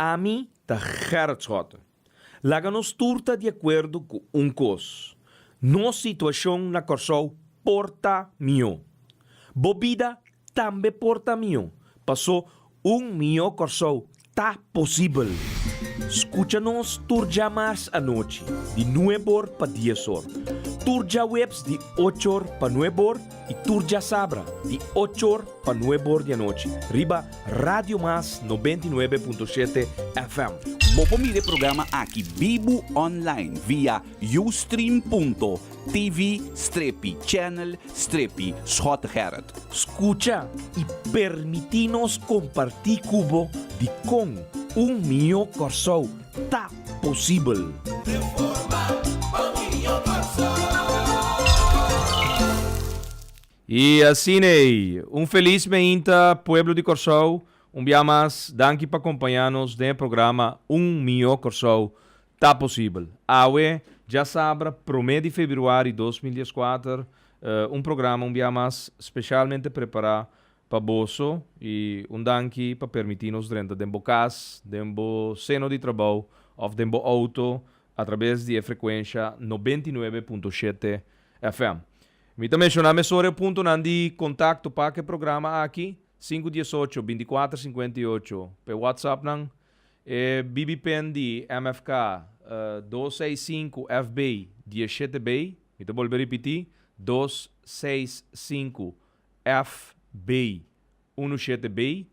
Ami ta Gerrit Schotte. Laga nos tur ta di akuerdo ku un kos, nos situashon na Kòrsou por ta mihó. Bo bida tambe por ta mihó, pasó un mihó Kòrsou ta posibel. Skucha nos tur djamars anochi di nuebor pa diesor, tur djaweps di ochor pa nuebor i tur djasabra di ochor pa nuebor di anochi riba Radio Mas 99.7 FM. Bo por mira e programa aki bibu online via ustream.tv strepi channel strepi Schottegerrit. Skucha i permití nos kompartí ku bo dikon un mihó Kòrsou ta posibel. I asina ei, un felis meinta pueblo di Kòrsou, un bia mas danki pa kompañá nos den e programa Un Mihó Kòrsou Ta Posibel. Awe, djasabra promé di febrüari 2014, un programa un bia mas speshalmente prepará pa boso i un danki pa permití nos drenta den bo kas, den bo seno di trabou òf den bo outo atrabes di e frekuensha 99.7 FM. Mi ta menshoná mesora e puntonan di kontakto pa ku e programa aki, sinku diesocho, bintikuater sinkuenta i ocho pa e WhatsAppnan, e BB-pin di MFK 265 FB 17B, mi ta bolbe ripití, 265 FB 17B,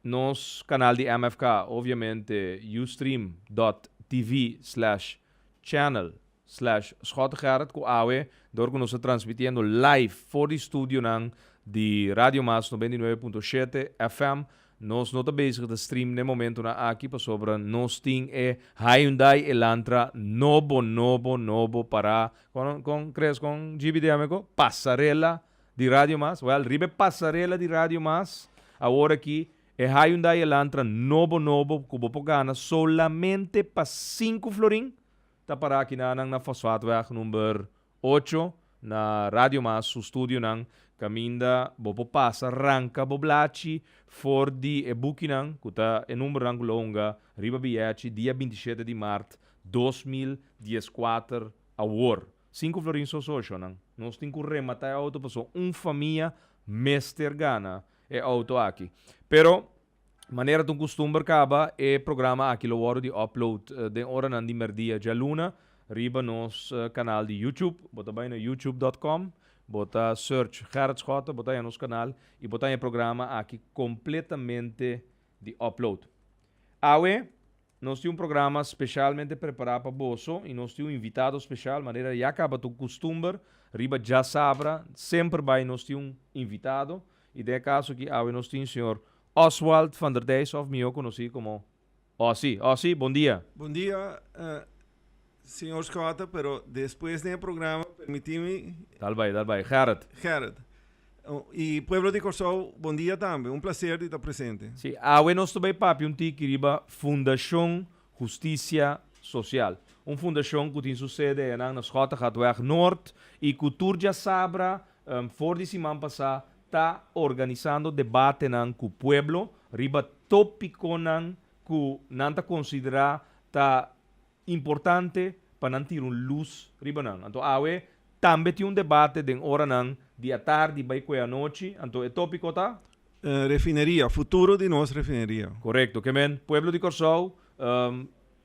nos kanal di MFK, obviamente ustream.tv/channel/Schottegerrit ku awe, dor ku nos ta transmitiendo live for di studionan di Radio Mas 99.7 FM. Nos no ta bezig ta stream na e momentonan aki pasobra nos tin e Hyundai Elantra nobo, nobo, nobo para kon kon crees kon GBDM ko pasarela di Radio Mas. Well, riba e pasarela di Radio Mas awor aki e Hyundai Elantra nobo nobo ku bo por gana solamente pa sinku florin ta para aki na nan na Fosfaatweg number 8 na Radio Mas su studionan kaminda bo por pasa ranka bo blachi for di e bukinan ku ta e numbernan ku lo hunga riba biyechi dia 27 di mart 2014 awor. Sinku florin so soshonan. Nos tin ku rematá e outo pasobra un famia mester gana e outo aki. Pero manera ta un kustumber kaba e programa aki lo wòrdu di upload den oranan di mèrdia djaluna riba nos kanal di YouTube. Bo ta bai na youtube.com, bo ta search Gerrit Schotte, bo ta haña nos kanal i bo ta haña e programa aki kompletamente di upload. Awe nos tin un programa speshalmente prepará pa boso i nos tin un invitado speshal, manera ya kaba ta un kustumber riba djasabra semper bai nos tin un invitado i den e kaso aki awe nos tin señor Oswald van der Dijs òf mihó konosí komo Ossie. Ossie, bon dia. Bon dia, señor Schotte, pero despues den e programa permití mi. Dal bai, dal bai. Gerrit. Gerrit. I pueblo di Kòrsou, bon dia tambe. Un plaser di ta presente. Sí, awe nos ta bai papia un tiki riba Fundashon Hustisia Sosial. Un fundashon ku tin su sede ayanan na Schottegatweg Noord i ku tur djasabra for di siman pasá ta organisando debatenan ku pueblo riba tópikonan ku nan ta konsiderá ta importante pa nan tira un lus riba nan. Anto awe tambe tin un debate den oranan di atardi bai kue anochi. Anto e tópiko ta? Refineria, futuro di nos refineria. Korekto. Ke men, pueblo di Kòrsou,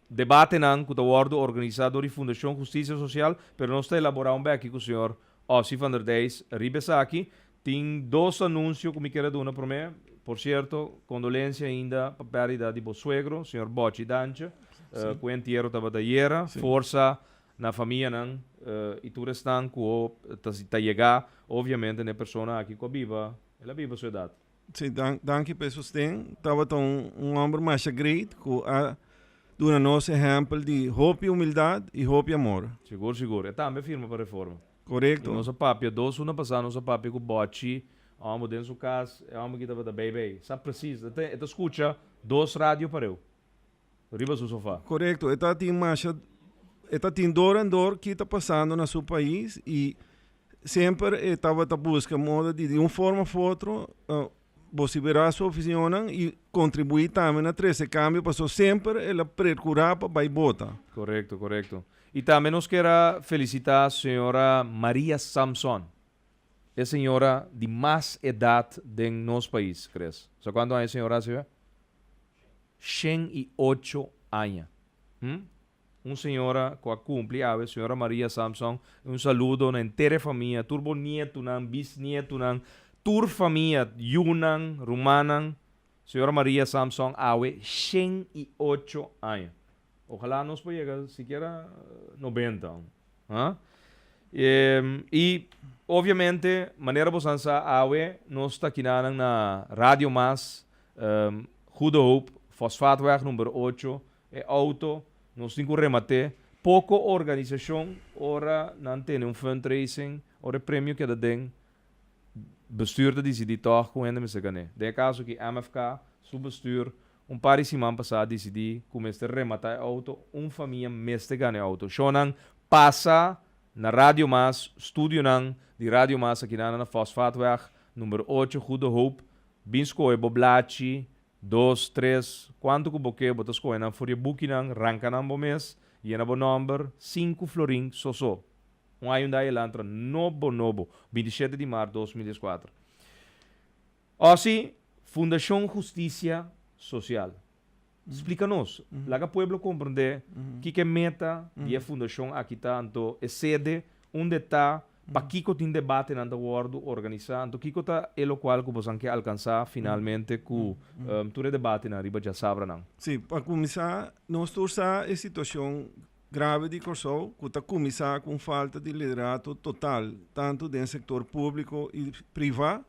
debatenan ku ta wòrdu organisá dor di Fundashon Hustisia Sosial, pero nos ta elaborá un bèki ku señor Ossie van der Dijs riba esaki. Tin dos anunsio ku mi kier a duna promé. Por sierto, kondolensia ainda pa pèrdida di bo suegro, señor Bochi Dantje, ku e entiero tabata ayera. Forsa na famianan i tur esnan ku ta yegá, obviamente, na e persona aki ku a biba, el a biba su edat. Sí, danki pa e sosten. Tabata un hòmber masha great ku a duna nos ehèmpel di hopi humildat i hopi amor. Sigur, sigur. E tambe a firma pa reforma. Korekto. I nos a papia, dos luna pasá nos a papia ku Bòchi, hòmber den su kas, e hòmber ki tabata bei bei. Sa presis, e ta e ta skucha dos radio pareu riba su sofá. Korekto, e ta tin masha, e ta tin dor en dor ki ta pasando na su pais i semper e tabata buska moda di di un forma of otro. vosiferá su ofisionan i kontribuí tambe na trese kambio paso semper el a perkurá pa bai bota. Korekto, korekto. I tambe nos kier a felisitá señora Maria Samson, e señora di mas edat den nos pais, Chris. Sa kuantu aña e señora a sibe? 108 aña. Hm? Un señora ku a kumpli awe, señora Maria Samson, un saludo na henter e famia, tur bo nietunan, bisnietunan, tur famia, yunan, rumannan. Señora Maria Samson awe 108 aña. Ojalá nos por yega sikiera 90. Ha? I obviamente, manera bosan sa awe, nos ta kinanan na Radio Mas, Goede Hoop, Fosfaatweg number 8, E auto nos tin cu remate. Poco organisacion ora nan tene un fundraising, ora e premio keda den, bestuur ta dicidi toch cu hende mester gane. Den e caso aki MFK su bestuur un par di siman pasa a dicidi cu mester remata e auto, un famia mester gana e auto. Shownan pasa na Radio Mas, studionan di Radio Mas akinan na Fosfaatweg number 8, Goede Hoop, bin scohe bo blachi, Dos, tres, kuantu ku bo ke, bo ta skohe nan for di e bukinan, ranka nan bo mes, yena bo nòmber, sinku florin so so. Un Hyundai Elantra nobo nobo, 27 di mart 2014. Osi, Fundashon Hustisia Sosial. Splika nos, laga pueblo komprendé kiko e meta di e fundashon aki ta, anto e sede unda e ta, pakiko tin debatenan ta wòrdu organisá, anto kiko ta e lokual ku bosan ke alkansá finalmente ku tur e debatenan riba djasabranan. Sí, pa kuminsá nos tur sa e situashon grave di Kòrsou ku ta kuminsá ku un falta di liderato total tantu den sektor públiko i privá.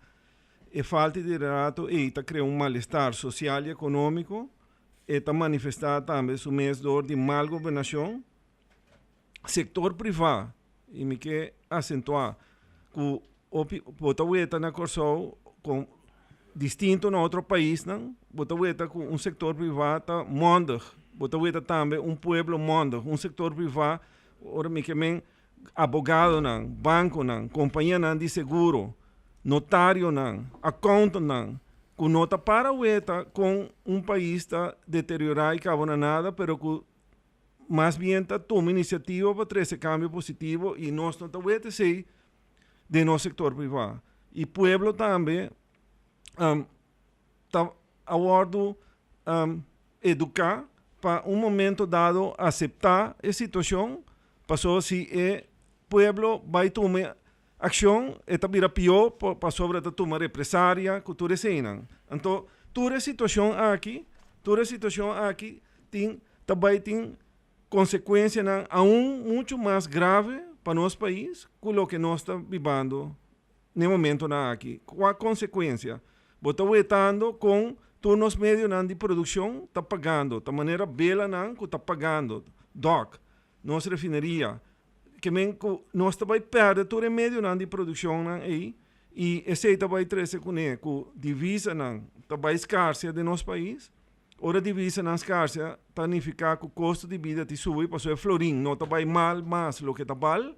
E falta di liderato ei ta krea un malestar sosial i ekonómiko, e ta manifestá tambe su mes dor di mal gobernashon. Sektor privá, i mi ke asentuá ku hopi bo ta weta na Kòrsou kon distinto na otro paisnan, bo ta weta ku un sektor privá ta mòndig, bo ta weta tambe un pueblo mòndig, un sektor privá ora mi ke men abogadonan, bankonan, kompañianan di seguro, notarionan, akountantnan ku no ta para weta kon un pais ta deteriorá i kaba na nada pero ku mas bien ta tuma inisiativa pa trese kambio positivo i nos no ta weta esei den nos sektor privá. I pueblo tambe ta a wòrdu eduká pa un momento dado aseptá e situashon, pasobra si e pueblo bai tuma akshon e ta bira pió pasobra e ta tuma represaria ku tur eseinan. Anto tur e situashon aki, tur e situashon aki tin ta bai tin konsekuensianan aun muchu mas grave pa nos pais ku loke nos ta bibando n'e momentonan aki. Kua konsekuensia? Bo ta wetando kon tur nos medionan di produkshon ta pagando, ta manera belanan ku ta pagando, dòk, nos refineria, ke men ku nos ta bai pèrdè tur e medionan di produkshonnan ei i esei ta bai trese kuné ku divisanan ta bai skarsia den nos pais. Ora divisanan skarsia ta nifiká ku kosto di bida ti subi pasobra e florin no ta bai mal mas loke ta bal,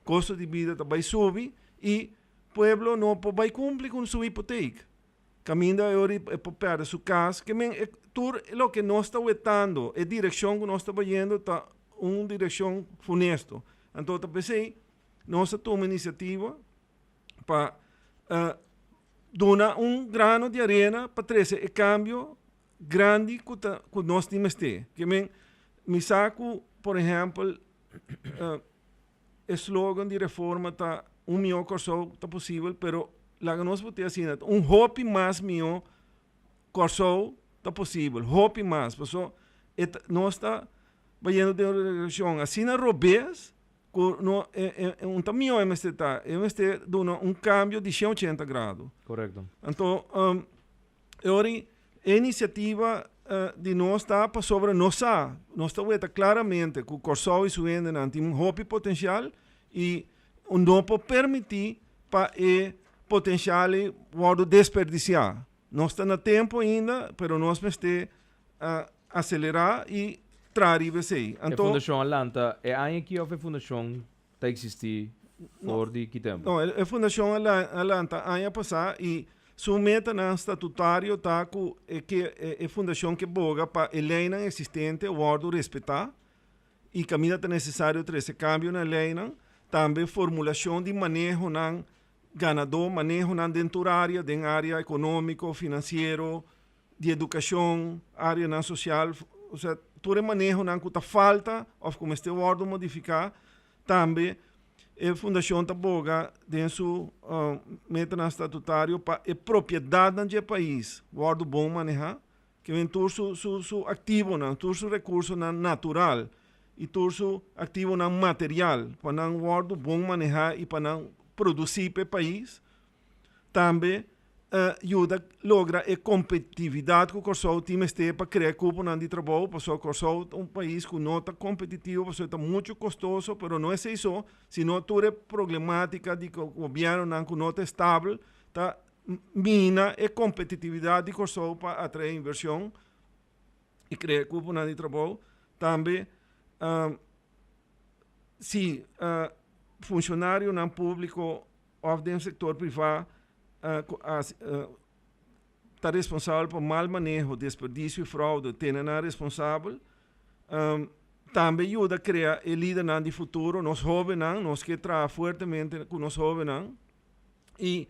kosto di bida ta bai subi i pueblo no por bai kumpli ku su hipotek. Kaminda e ora e por pèrdè su kas. Ke men e tur loke nos ta wetando, e direkshon ku nos ta bayendo ta un direkshon funesto. Anto ta p'esei nos a tuma inisiativa pa duna un grano di arena pa trese e kambio grandi ku ta ku nos tin mester. Ke men mi sa ku por ehèmpel e slogan di reforma ta un mihó Kòrsou ta posibel pero laga nos por tin asina un hopi mas mihó Kòrsou ta posibel hopi mas paso e ta nos ta bayendo den un direkshon asina robes ku no e e un ta mihó e mester ta e mester duna un kambio di shen ochenta grado. Korekto. Anto e ora e inisiativa di nos ta pasobra nos sa, nos ta weta klaramente ku Kòrsou i su hendenan tin hopi potensial i no por permití pa e potensial ei wòrdu desperdisiá. Nos ta na tempu ainda, pero nos mester aselerá i traha riba esei. E Anto. fundashon a lanta e aña aki òf e fundashon ta eksistí for di ki tempu? No, e fundashon a lanta aña pasá i. Su metanan statutario ta ku e ke e fundashon ke boga pa e leinan eksistente wòrdu respetá i kaminda ta nesesario trese kambio na e leinan, tambe formulashon di manehonan ganadó, manehonan den tur área, den área ekonómiko, finansiero, di edukashon, áreanan sosial, osea tur e manehonan ku ta falta òf ku mester wòrdu modifiká. Tambe e fundashon ta boga den su metanan statutario pa e propiedatnan dje pais wòrdu bon manehá, ke men tur su su su aktivonan, tur su rekursonan natural i tur su aktivonan material pa nan wòrdu bon manehá i pa nan produsí pa e pais. Tambe yuda logra e kompetitividat ku Kòrsou tin mester pa krea kuponan di trabou, pasobra Kòrsou ta un pais ku no ta kompetitivo pasobra ta muchu kostoso, pero no esei so, sino tur e problematika di gobièrnunan ku no ta estabel ta mina e kompetitividat di Kòrsou pa atraé invershon i krea kuponan di trabou. Tambe si funshonarionan públiko òf den sektor privá ku ta responsabel pa mal maneho, desperdisio i froude, tene nan responsabel. Tambe yuda krea e lidernan di futuro, nos hóbennan, nos ke traha fuertemente ku nos hóbennan i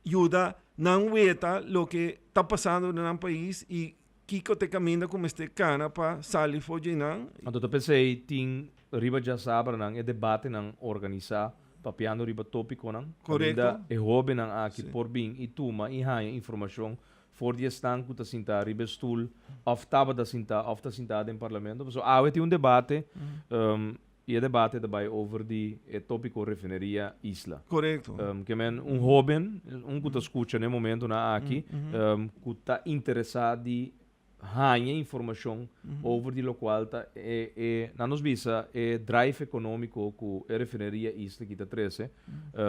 yuda nan weta loke ta pasando den nan pais i kiko ta e kaminda ku mester kana pa sali for dje nan. Anto ta p'esei tin riba djasabranan e debatenan organisá papiando riba tópikonan kaminda e hóbennan aki por bin i tuma i haña informashon for di esnan ku ta sintá riba e stul òf tabata sintá òf ta sintá den parlamento. Pasobra awe tin un debate i e debate ta bai over di e tópiko refineria Isla. Ke men un hóben, un ku ta skucha na e momentunan aki, ku ta interesá di haña informashon over di lokual ta e e nan nos bisa e drive ekonómiko ku e refineria Isla ki ta trese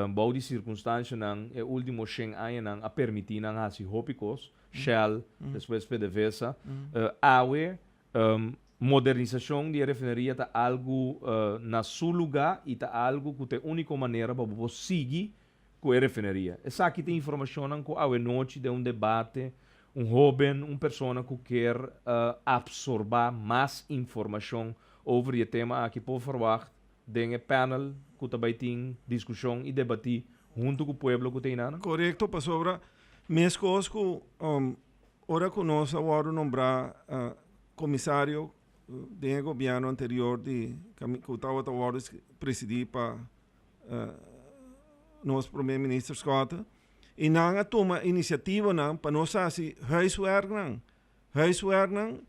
bou di sirkunstanshanan e último shen añanan a permití nan hasi hopi kos, Shell, despues PDVSA. Awe modernisashon di e refineria ta algu na su lugá i ta algu ku ta e úniko manera pa bo por sigui ku e refineria. Esaki ta informashonnan ku awenochi den un debate un hóben, un persona ku kier apsorbá mas informashon over di e tema aki por ferwagt den e panel ku ta bai tin diskushon i debatí huntu ku pueblo ku ta einan. Korekto, pasobra meskos ku ora ku nos a wòrdu nombrá komisario den e gobièrnu anterior di ku tabata wòrdu presidí pa nos prome minister Schotte y nan a tuma iniciativanan pa nos haci huiswerknan, huiswerknan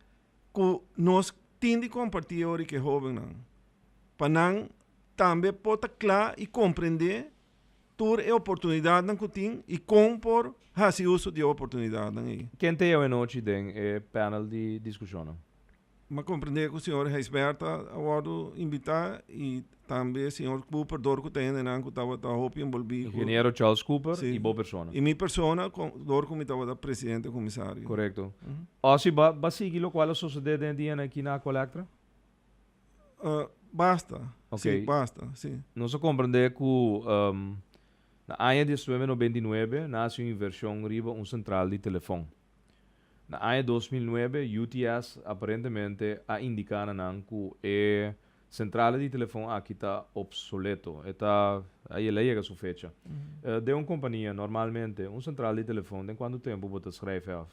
cu nos tin di comparti ori cu e hobennan pa nan tambe por ta cla y comprende tur e oportunidadnan cu tin y con por haci uso di e oportunidadnan ey. Ken ta e awenochi den e panel di discusionnan? M'a comprende cu señor Gijsbert a wordo invita y tambe señor Cooper door cu ta hendenan cu tabata hopi envolvi cu. Ingeniero Charles Cooper y bo persona. Y mi persona door cu mi tabata presidente comisario. Corecto. Ossie, ba ba sigui locual a sucede den e dianan aki na Aqualectra? Basta. Ok. Si, basta, si. Nos a comprende cu na aña 1999 naci un inversion riba un central di telefon. Na aña 2009 UTS aparentemente a indiká na nan ku e sentrale di telefon aki ta opsoleto, e ta el a yega su fecha. Den un kompania normalmente un sentral di telefon den kuantu tempu bo ta skrijf af?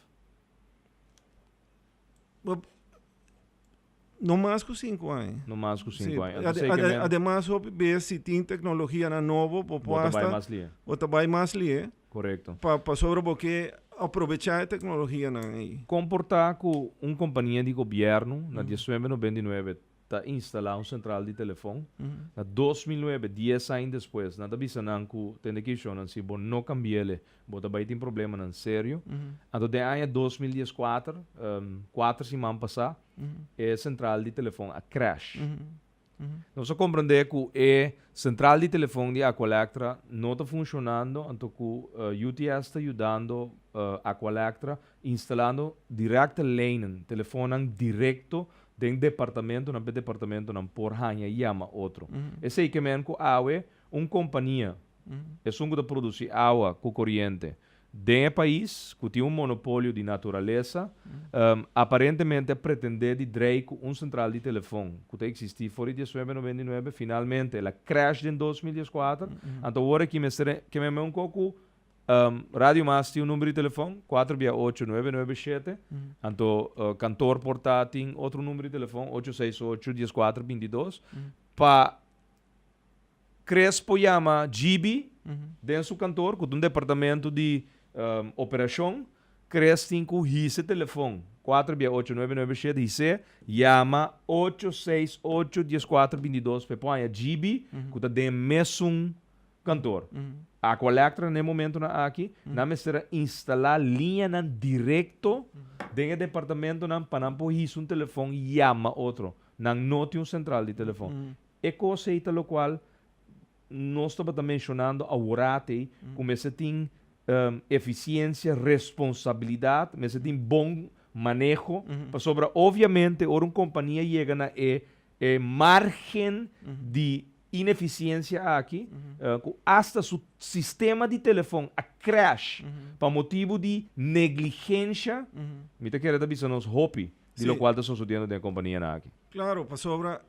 No mas ku sinku aña. No mas ku sinku aña. Anto sey ke men. Ademas hopi bes si tin teknologianan nobo bo por hasta. Bo ta bai mas lihe. Bo ta bai mas lihe. Korekto. Pa pasobra bo ke aprovechá e teknologianan ei. Kon por ta ku un kompania di gobièrnu na 1999 ta instalá un sentral di telefon, na 2009, dies aña despues, nan ta bisa nan ku tende kishonnan si bo no kambi'el Bo ta bai tin problemanan serio. Anto den aña 2014, kuater siman pasá, e sentral di telefon a crash. Nos a komprendé ku e sentral di telefon di Aqualectra no ta funshonando, anto ku UTS ta yudando Aqualectra instalando directe lijnen, telefonnan direkto den departamentonan pa e departamentonan por haña yama otro. Esei ke men ku awe un kompania Esun ku ta produsí awa ku koriente. Den e pais ku tin un monopolio di naturalesa, aparentemente a pretendé di drei ku un sentral di telefon ku ta eksistí for di 1999, finalmente el a crash den 2014, anto awor aki mester ke meme un ko ku Radio Mas tin un number di telefon, kuater bia ocho nuebe nuebe shete, anto kantor por ta tin otro number di telefon, ocho seis ocho dieskuater bintidos, pa Crespo yama Gibi den su kantor ku ta un departamento di operashon. Cres tin ku hisa e telefon kuater bia ocho nuebe nuebe shete his'é yama ocho seis ocho dieskuater bintidos pa e por haña Gibi ku ta den e mesun kantor. Aqualectra na e momentonan aki nan mester a instalá liñanan direkto den e departamentonan pa nan por hisa un telefon yama otro. Nan no tin un sentral di telefon. E kos ei ta lokual nos tabata menshonando aworat ei, ku mester tin efisiensia, responsabilidat, mester tin bon maneho, pasobra obviamente ora un kompania yega na e e margen di inefisiensia aki, ku asta su sistema di telefon a crash pa motibu di negligensha, mi ta kere ta bisa nos hopi di lokual ta sosodiendo den e kompanianan aki. Klaro, pasobra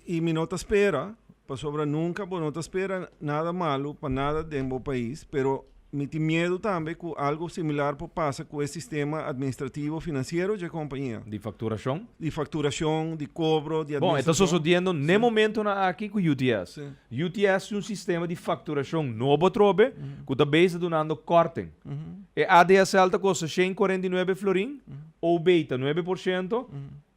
I mi no ta spera, pasobra nunca bo no ta spera nada malo pa nada den bo pais, pero mi tin miedo tambe cu algo similar por pasa cu e sistema administrativo financiero dje compañia. Di facturacion? Di facturacion, di cobro, di Bon, e ta administracion. sosodiendo n'e momentonan aki cu UTS. UTS tin un sistema di facturacion nobo atrobe cu ta bezig dunando korting. E ADSL ta costa 149 florin, OB ta 9%,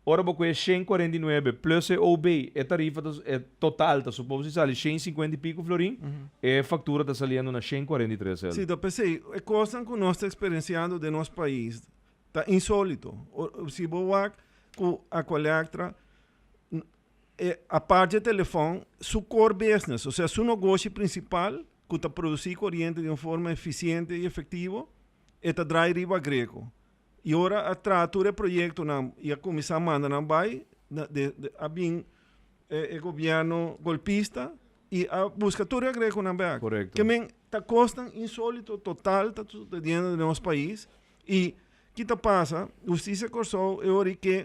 Ora bo ku e 149 plus e OB, e tarifa ta, e total ta supos di sali 150 i pico florin, e factura ta saliendo na 143 el. Sí, ta p'esei e kosnan ku nos ta eksperensiando den nos pais ta insolito. Si bo wak ku Aqualectra, e apart dje telefòn, su core business, osea su nogoshi prinsipal ku ta produsí koriente di un forma efisiente i efektivo, e ta drai riba Greco. I ora a traha tur e proyektonan i a kuminsá manda nan bai, a bin e gobièrnu golpista i a buska tur e agregonan bèk. Korekto. Ke men ta kosnan insólito total ta sucediendo den nos pais i ki ta pasa? Hustisia Kòrsou e ora ke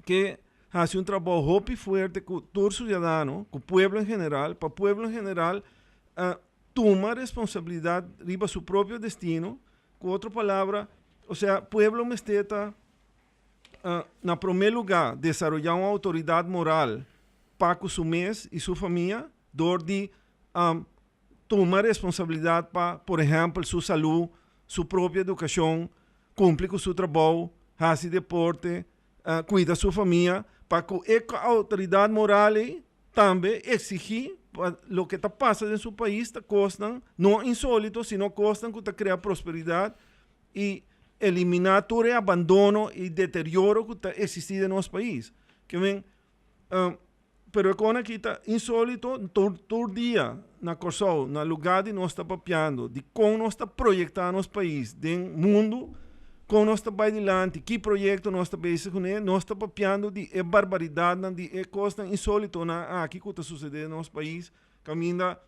ke hasi un trabou hopi fuerte ku tur siudadano, ku pueblo en general, pa pueblo en general tuma responsabilidat riba su propio destino. Ku otro palabra, osea, pueblo mester ta, na promé lugá, desaroyá un outoridat moral pa ku su mes i su famia dor di tuma responsabilidat pa, por ehèmpel, su salú, su propio edukashon, kumpli ku su trabou, hasi deporte, kuida su famia, pa ku e outoridat moral ei tambe eksigí pa loke ta pasa den su pais ta kosnan no insólito sino kosnan ku ta krea prosperidat i eliminá tur e abandono i deterioro ku ta eksistí den nos pais. Ke men, pero e kon aki ta insólito tur tur dia na Kòrsou na lugá di nos ta papiando di kon nos ta proyektá nos pais den mundu, kon nos ta bai dilanti, ki proyekto nos ta bezig kuné, nos ta papiando di e barbaridatnan, di e kosnan insólitonan aki ku ta susedé den nos pais, kaminda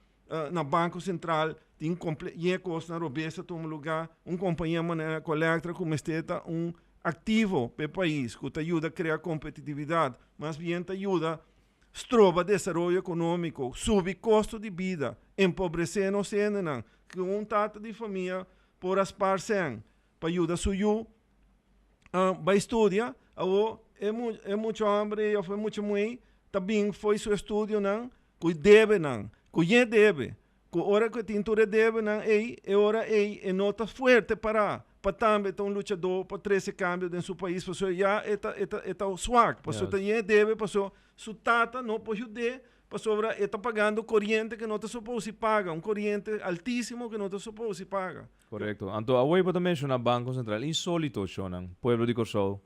na Banko Sentral tin komple ye kosnan robes ta tuma lugá, un kompania manera Colectra ku mester ta un aktivo pa e pais, ku ta yuda krea kompetitividat, mas bien ta yuda stroba desaroyo ekonómiko, subi kosto di bida, empobresé nos hendenan, ku un tata di famia por a spar sèn pa yuda su yu bai studia, awor e e mucha hòmber ei òf e mucha muhé ta bin fo'i su estudionan ku debenan, ku yen debe, ku ora ku e tin tur e debenan ei, e ora ei e no ta fuerte pará pa tambe ta un luchadó pa trese kambio den su pais, pasobra ya e ta e ta e ta swak, pasobra ta yen debe, pasobra su tata no por yud'é Pasobra e ta pagando koriente ke no ta supos si paga, un koriente altísimo ke no ta supos si paga. Korekto. Anto awor bo ta menshoná Banko Sentral. Insólito, shonnan, pueblo di Kòrsou.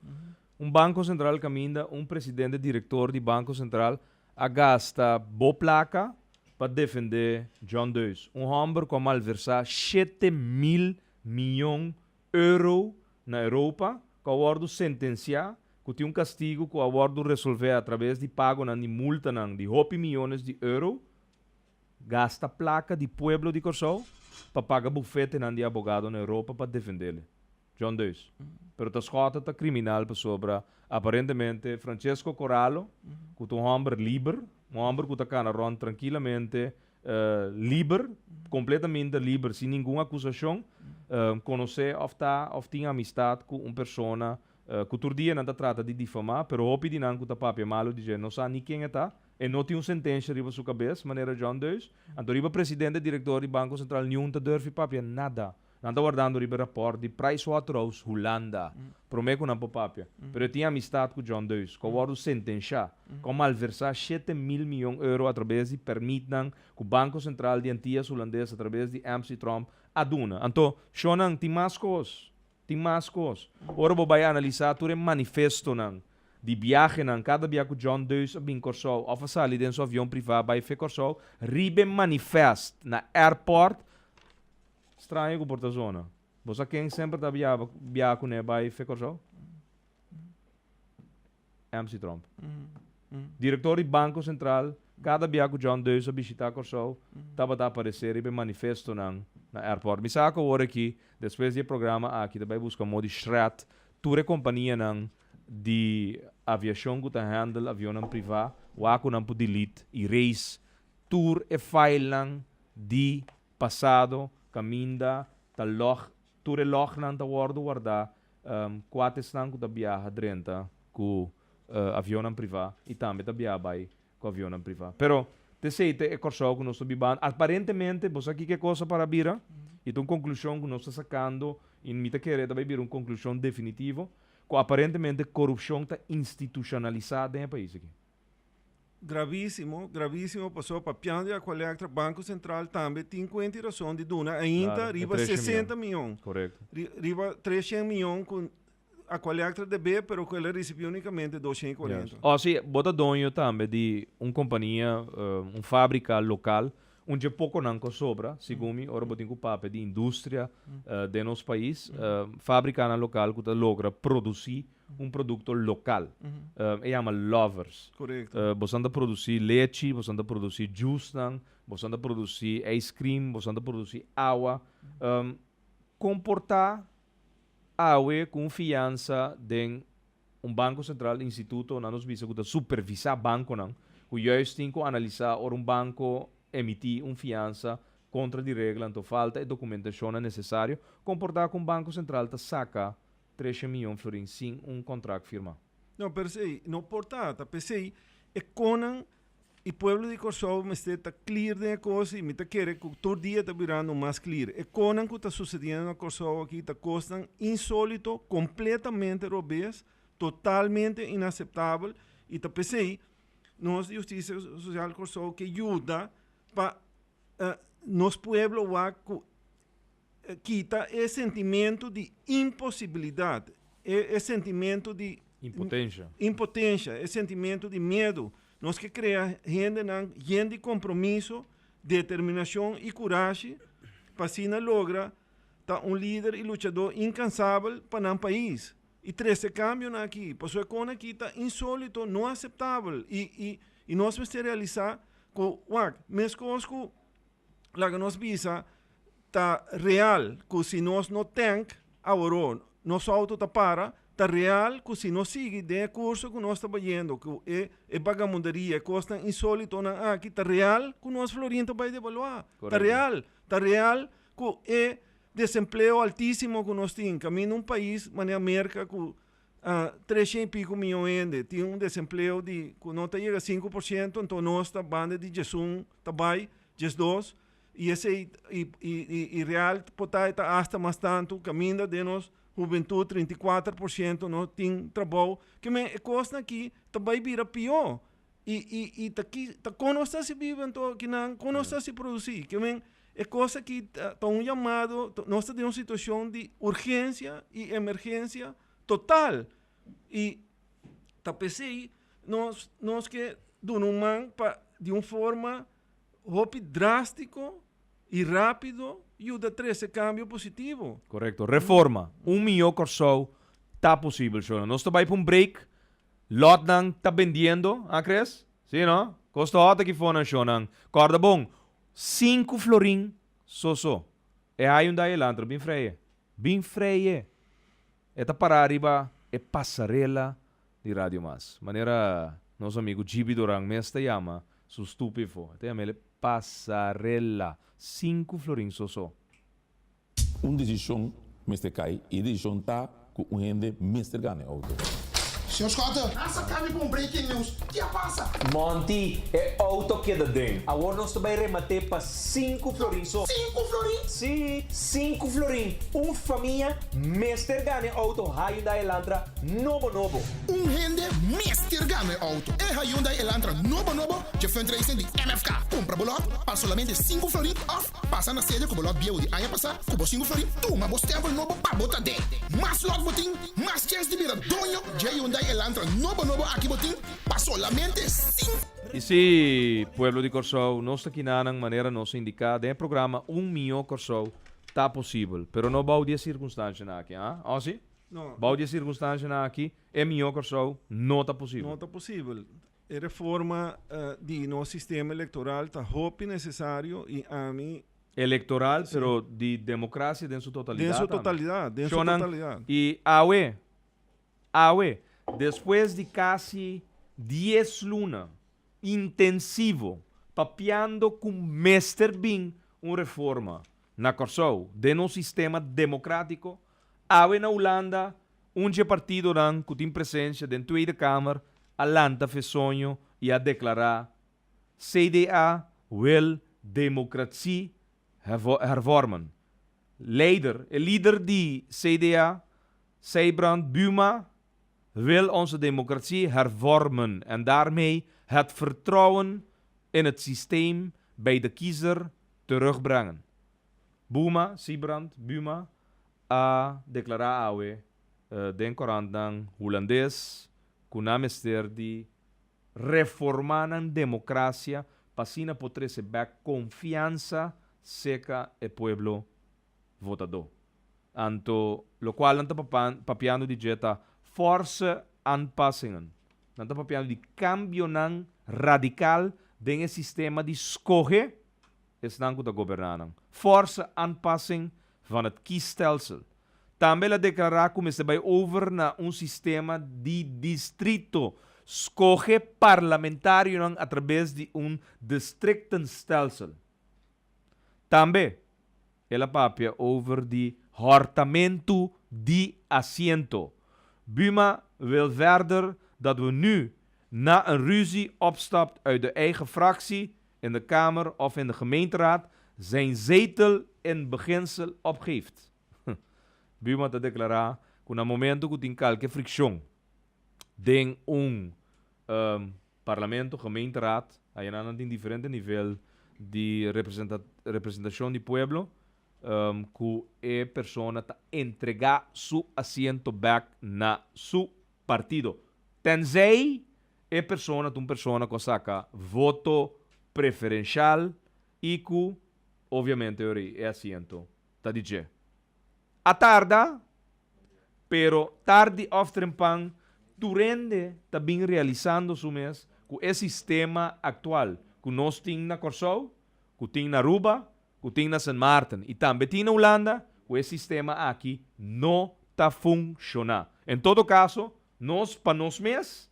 Un Banko Sentral kaminda un presidente direktor di Banko Sentral a gasta bo plaka pa defendé John Deus, un hòmber ku a malversá 7000 mion euro na Europa ku a wòrdu sentensiá ku tin un kastigu ku a wòrdu resolvé atraves di pagonan di multanan di hopi miyones di euro, gasta plaka di pueblo di Kòrsou. pa paga bufetenan di abogado na Europa pa defendele. John Deus. Pero ta Schotte ta criminal pasobra aparentemente Francesco Corallo, cu ta un homber liber, un homber cu ta cana rond trankilamente liber, completamente liber, sin ningun acusacion, conoce of ta of tin amistad cu un persona cu tur dia nan ta trata di difama, pero hopi di nan cu ta papia malo di dje no sa ni ken e ta. E no tin un sentencia riba su cabes, manera John Deus. Anto riba presidente director di Banco Central niun ta durfi papia nada. Nan ta wardando riba e raport di Pricewaterhouse Hulanda prome ku nan por papia. Pero e tin amistad ku John Deus, ku a wordu sentenshá, ku a malversá 7000 miyon euro atrabes di permitnan ku Banko Sentral di Antias Hulandes atrabes di MC Tromp a duna. Anto, shonnan, tin mas kos. Tin mas kos. Ora bo bai analisá tur e manifestonan di biahenan kada bia ku John Deus a bin Kòrsou òf a sali den su avion privá bai fe Kòrsou, riba e manifest na airport, Straño ku por ta zona. Bo sa ken semper ta biaba biaha kuné bai fe Kòrsou? MC Tromp. Direktor di Banko Sentral, kada bia ku John Deus a bishitá Kòrsou, tabata aparesé riba e manifestonan na airport. Mi sa ku awor aki, despues di e programa aki, ta bai buska modo di shred tur e kompanianan di aviashon ku ta handle avionnan privá, wak ku nan por delete, erase tur e filenan di Pasado, kaminda ta log, tur e lognan ta wòrdu wardá, kua ta esnan ku ta biaha drenta ku avionnan privá i tambe ta biaha bai ku avionnan privá. Pero t'esei ta e Kòrsou ku nos ta bibando. Aparentemente, bo sa kiko e kos a para bira? I ta un konklushon ku nos ta sakando i mi ta kere ta bai bira un konklushon definitivo, ku aparentemente korupshon ta institushonalisá den e pais aki. Gravísimo, gravísimo, pasobra papiando di Aqualectra, Banco Central tambe tin cuenta y razón di duna ainda Claro, e riba 300 60 miyon. Correcto. Riba 300 miyon cu Aqualectra debe, pero cu el a ricibi unicamente 240. Yes. Oh, sí, bo ta doño tambe di un compania, un fabrica local, un dje poconan cu a sobra, segun mi, ora bo tin cu papia di industria den nos pais, fabricanan local cu ta logra produci un producto local. E yama Lovers. Correcto. Bosan ta produci lechi, bosan ta produci juicenan, bosan ta produci ice cream, bosan ta produci awa. Con por ta awe cu un fiansa den un Banco Central, instituto nan nos bisa cu ta supervisa banconan, cu juist tin cu analisa ora un banco emiti un fiansa contra di regla, anto falta e documentacionnan necesario, con por ta cu un Banco Central ta saca Treshe miyon florin sin un contract firma. No, pero esei no por ta. Ta p'esei e konan i pueblo di Kòrsou mester ta clear den e kos i mi ta kere ku tur dia ta birando mas clear. E konan ku ta susediendo na Kòrsou aki ta kosnan insolito, kompletamente robes, totalmente inaseptabel i ta p'esei nos di Hustisia Sosial Kòrsou ke yuda pa nos pueblo wak ku Kita e sentimentu di imposibilidat, e e sentimentu di Impotensha. impotensha, e sentimentu di miedu. Nos ke krea hendenan yen di kompromiso, determinashon i kurashi pa asina logra ta un lider i luchadó inkansabel pa nan pais i trese kambionan aki. Pasobra e kon aki ta insolito, no aseptabel i i i nos mester realisá ku, wak, meskos ku laga nos bisa ta real ku si nos no tank aworó nos outo ta para, ta real ku si nos sigui den e kurso ku nos ta bayendo ku e e bagamunderia, e kosnan insolitonan aki, ta real ku nos florin ta bai devaluá. Ta real, ta real ku e desempleo altisimo ku nos tin, kaminda un pais manera Merka ku 300 i piko miyon hende tin un desempleo di ku no ta yega 5%, anto nos ta banda di 11 ta bai 12, i esei i i i real por ta e ta asta mas tantu kaminda den nos hubentut 34% no tin trabou. Ke men e kosnan aki ta bai bira pió i i i ta ki ta kon nos ta hasi biba anto kinan kon nos ta hasi produsí? Ke men e kos aki ta ta un yamado nos ta den un situashon di urgensia i emergensia total i ta p'esei nos nos ke duna un man pa di un forma hopi drástiko i rápido yuda trese kambio positivo. Korekto. Reforma. Un mihó Kòrsou ta posibel, shona. Nos ta bai pa un break. Lòtnan ta bendiendo, a Chris? Sí, no? Kos ta hòt aki fonan, shonnan. Kòrda bon, sinku florin so so. E Hyundai Elantra bin freye. Bin freye. E ta pará riba e pasarela di Radio Mas. Manera nos amigu Gibi Doran mes ta yama su stupefo. E ta yama el e pasarela. Sinku florin so so. Un desishon mester kai i e desishon ta ku un hende mester gana e outo. Señor Schotte, a saca mi pa un breaking news. Ki a pasa? Monty, e auto keda den. Awor nos ta bay remate pa sinku florin so. Sinku florin? Si, sinku florin. Un famia mester gana e auto Hyundai Elantra nobo nobo. Un hende mester gana e auto. E Hyundai Elantra nobo nobo dje fundraising di MFK. Cumpra bo lot pa solamente sinku florin of Pasa na sede ku bo lòt bieu di aña pasá ku bo sinku florin, tuma bo stèmpel nobo pa bo ta den. Mas lòt bo tin, mas chèns di bira doño dje Hyundai Elantra nobo nobo aki bo tin pa solamente sinku. I si, pueblo di Kòrsou, nos ta kinanan manera nos a indiká den e programa Un Mihó Kòrsou ta posibel, pero no bou di e sirkunstanshanan aki, ah? Ò si? No. Bou di e sirkunstanshanan aki, e mihó Kòrsou no ta posibel. No ta posibel. E reforma di nos sistema electoral ta hopi necesario y ami. Electoral, pero di democracia den su totalidad Den su tambe. totalidad, den su Shownan, totalidad. Y awe, awe, despues di casi dies luna intensivo papiando cu mester bin un reforma na Corsou den nos sistema democratico, awe na Hulanda Un dje partidonan ku tin presensia den Tweede Kamer a lanta fe soño i a deklará, CDA wil democratie hervormen. Leider, e lider di CDA, Sybrand Buma, wil onze democratie hervormen en daarmee het vertrouwen in het systeem bij de kiezer terugbrengen. Buma, Sybrand Buma, a deklará awe den korantnan hulandes ku nan mester di reformá nan demokrasia pa asina por trese bèk konfiansa seka e pueblo votadó. Anto lokual nan ta papiando di dje ta forse aanpassingen. Nan ta papiando di kambionan radikal den e sistema di skohe esnan ku ta goberná nan. Forse aanpassing van het kiesstelsel. Tambe el a deklará ku mester bai over na un sistema di distrito, skohe parlamentarionan atrabes di un districtenstelsel. Tambe el a papia over di hòrtamentu di asiento. Buma wil verder dat we nu na een ruzie opstapt uit de eigen fractie in de Kamer of in de gemeenteraad zijn zetel in beginsel opgeeft. Buma ta deklará ku na momento ku tin kalke frikshon den un parlamento, gemeenteraad, ayanan nan tin diferente nivel di representashon di pueblo, ku e persona ta entregá su asiento bèk na su partido. Tenzij E persona ta un persona ku a saka voto preferenshal i ku obviamente ora e asiento ta di dje. A tarda, pero tardi òf trempan tur hende ta bin realisando su mes ku e sistema aktual ku nos tin na Kòrsou, ku tin na Aruba, ku tin na Sint Maarten i tambe tin na Hulanda, ku e sistema aki no ta funshoná. En todo kaso, Nos pa nos mes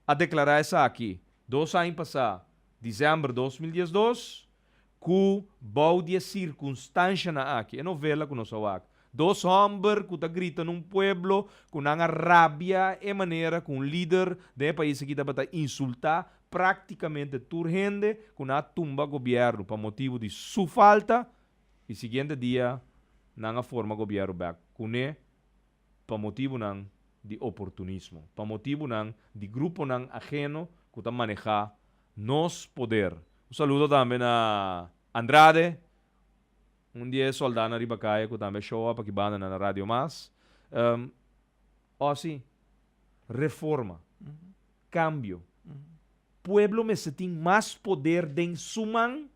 a deklará esaki dos aña pasá, desèmber 2012, ku bou di e sirkunstanshanan aki, e novela ku nos a wak, dos hòmber ku ta grita na un pueblo ku nan a rabia e manera ku un lider den e pais aki tabata insultá práktikamente tur hende ku nan a tumba gobièrnu pa motibu di su falta i siguiente dia nan a forma gobièrnu bèk kuné. pa motibunan di oportunismo, pa motibunan di gruponan ageno ku ta manehá nos poder. Un saludo tambe na Andrade, un di e sòldánan riba kaya ku tambe a show up aki banda na Radio Mas. O si, reforma, kambio. Pueblo mester tin mas poder den su man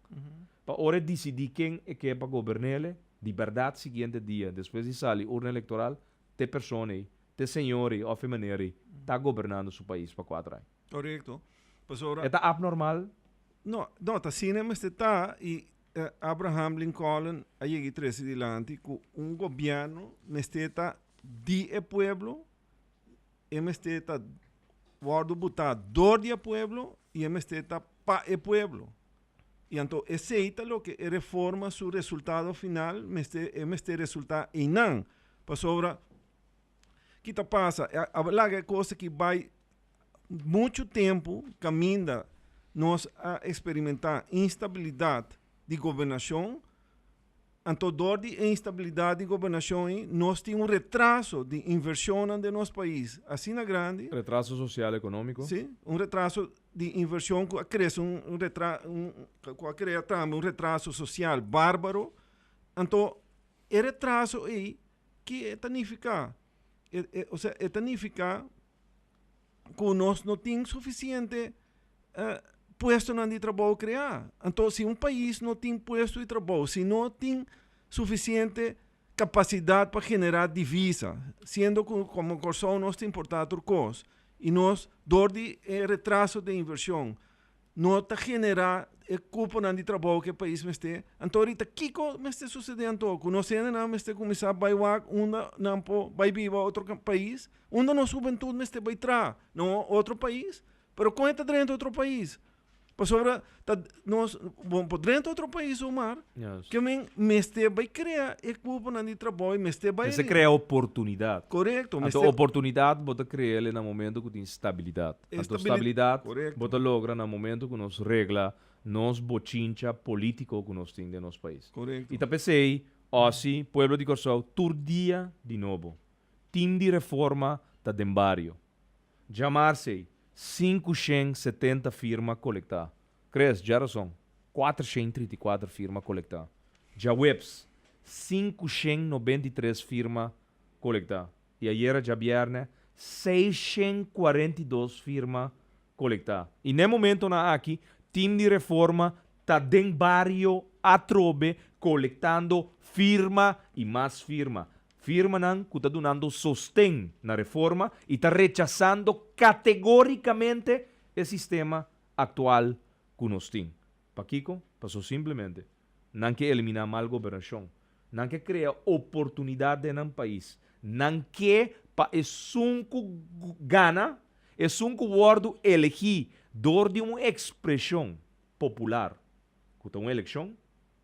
pa ora e disidí ken e ke pa gobern'ele, di bèrdat siguiente dia despues di sali urna elektoral, t'e persona ei, t'e señor ei òf e meneer ei ta gobernando su pais pa kuater aña. Korekto. Pasobra. E ta abnormal? No, no, ta asina e mester ta i. Abraham Lincoln a yega i trese dilanti ku un gobièrnu mester ta di e pueblo, e mester ta wòrdu butá dor di e pueblo i e mester ta pa e pueblo. I anto esei ta loke e reforma su resultado final mester e mester resultá einan. Pasobra ki ta pasa? A laga e kos aki bai muchu tempu kaminda nos a eksperimentá instabilidat di gobernashon. Anto dor di e instabilidat di gobernashon ei nos tin un retraso di invershonnan den nos pais asina grandi. Retraso sosial ekonómiko. Sí, un retraso di invershon ku a krese un un retra un ku a krea tambe un retraso sosial bárbaro. Anto e retraso ei ki e ta nifiká? E e osea e ta nifiká ku nos no tin sufisiente puestonan di trabou kreá. Anto si un pais no tin puesto di trabou, si no tin sufisiente kapasidat pa generá divisa, siendo ku komo Kòrsou nos ta importá tur kos i nos dor di e retraso den invershon no ta generá e kuponan di trabou ku e pais mester, anto ahorita kiko mester susedé anto? Ku nos hendenan mester kuminsá bai wak unda nan por bai biba otro pais? Unda nos hubentut mester bai traha? Na un otro pais? Pero kon e ta drenta otro pais? Pasobra ta nos bon por drenta otro pais Omar, ke men mester bai krea e kuponan di trabou i mester bai. Mester krea oportunidat. Korekto. Anto oportunidat bo ta kre'el na momento ku tin stabilidat. Anto stabilidat bo ta logra na momento ku nos regla nos bochincha politiko ku nos tin den nos pais. Korekto. I ta p'esei, Ossie, pueblo di Kòrsou, tur dia di nobo, tim di reforma ta den bario. Djamarse, 570 firma kolektá. Chris, djarason, 434 firma kolektá. Djaweps, 593 firma kolektá. I ayera djabièrnè, 642 firma kolektá. I n'e momentonan aki, tim di reforma ta den bario atrobe kolektando firma i mas firma. Firmanan ku ta dunando sosten na reforma i ta rechasando kategórikamente e sistema aktual ku nos tin. Pakiko? Paso simplemente nan ke eliminá mal gobernashon. Nan ke krea oportunidat den nan pais. Nan ke pa esun ku gana, esun ku wòrdu elegí dor di un ekspreshon popular ku ta un elekshon,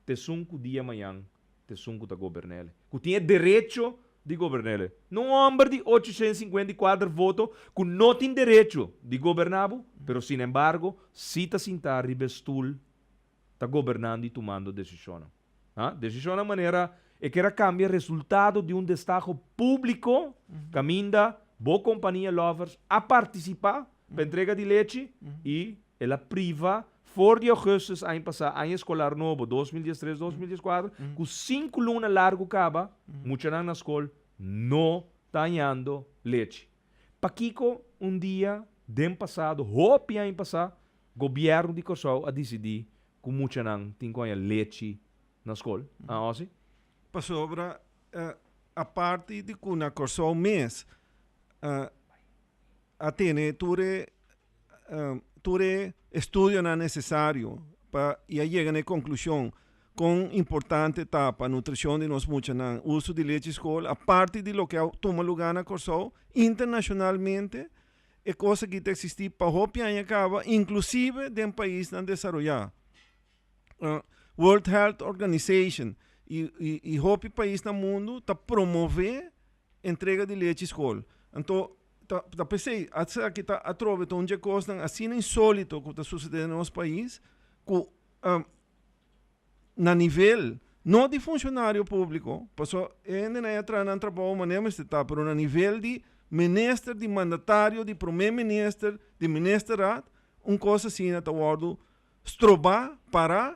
ta esun ku dia mañan ta esun ku ta gobern'el, ku tin e derecho di gobern'el. No un hòmber di 854 voto ku no tin derecho di goberná bo, pero sinembargo si ta sintá riba e stul ta gobernando i tumando desishonnan. Ha? Desishonnan manera e kier a kambia resultado di un destaho públiko kaminda bo kompania Lovers a partisipá pa entrega di lechi i el a priva for di augustus aña pasá, aña eskolar nobo 2013, 2014, ku sinku luna largu kaba muchanan na skol no ta hañando lechi. Pakiko un dia den pasado, hopi aña pasá, Gobièrnu di Kòrsou a disidí ku muchanan tin ku haña lechi na skol? Ah, Ozzy? Pasobra aparte di ku na Kòrsou mes a tene tur e tur e estudionan nesesario pa i a yega na e konklushon kon importante ta pa nutrishon di nos muchanan uso di lechi skol, aparte di loke a tuma lugá na Kòrsou, internashonalmente E kos aki ta eksistí pa hopi aña kaba, inklusive den paisnan desaroyá. World Health Organization i i hopi pais na mundu ta promové entrega di lechi skol. Anto ta ta p'esei esaki ta atrobe ta un dje kosnan asina insólito ku ta susedé den nos pais ku na nivel no di funshonario públiko, pasobra e hendenan a traha nan trabou manera mester ta, pero na nivel di minister, di mandatario, di prome minister, di ministerraad, un kos asina ta wòrdu strobá, pará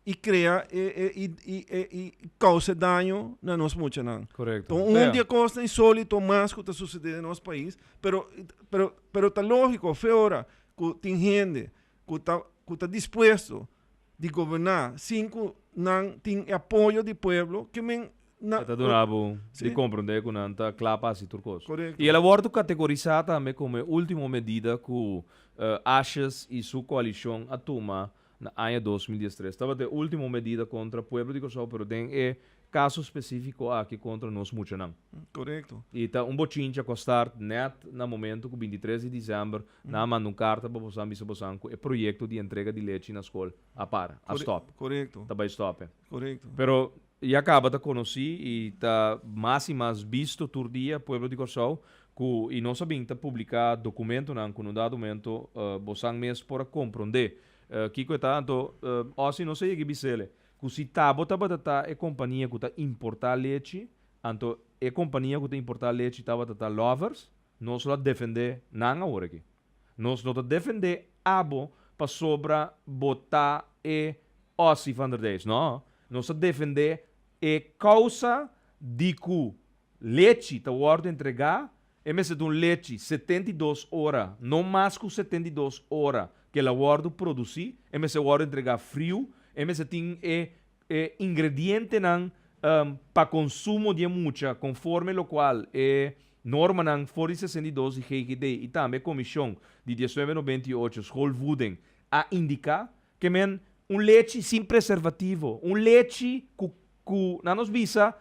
i krea e e i e i kousa daño na nos muchanan. Korekto. Un di e kosnan insólito mas ku ta susedé den nos pais, pero pero pero ta lógiko, fe ora ku tin hende ku ta ku ta dispuesto di goberná sin ku nan tin e apoyo di pueblo ke men na. E ta duna bo di komprondé ku nan ta kla pa hasi tur kos. Korekto. I el a wòrdu kategorisá tambe komo e último medida ku Asjes i su koalishon a tuma. na aña 2013. Tabata e último medida kontra pueblo di Kòrsou, pero den e kaso spesífiko aki kontra nos muchanan. Korekto. I ta un bochincha ku a start nèt na momento ku 23 di desèmber nan a manda un karta pa bosan bisa bosan ku e proyekto di entrega di lechi na skol a para, a stòp. Korekto. Ta bai stòp e. Korekto. Pero ya kaba ta konosí i ta mas i mas bisto tur dia pueblo di Kòrsou ku i nos a bin ta publiká dokumentonan ku na un dado momento bosan mes por a komprondé kiko e ta. Anto òsi nos a yega i bis'el ku si ta bo tabata ta e kompania ku ta importá lechi, anto e kompania ku ta importá lechi tabata ta Lovers, nos lo a defendé nan awor aki. Nos no ta defendé abo pasobra bo ta e Ossie van der Dijs. No. Nos ta defendé e kousa di ku lechi ta wòrdu entregá, e mester ta un lechi 72 ora, no mas ku 72 ora ku el a wòrdu produsí, e mester wòrdu entregá friu, e mester tin e e ingredientenan pa konsumo di e mucha konforme lokual e normanan for di 62 di GGD i tambe e komishon di 1998 Schoolvoeding a indiká, ke men un lechi sin preservativo, un lechi ku ku nan nos bisa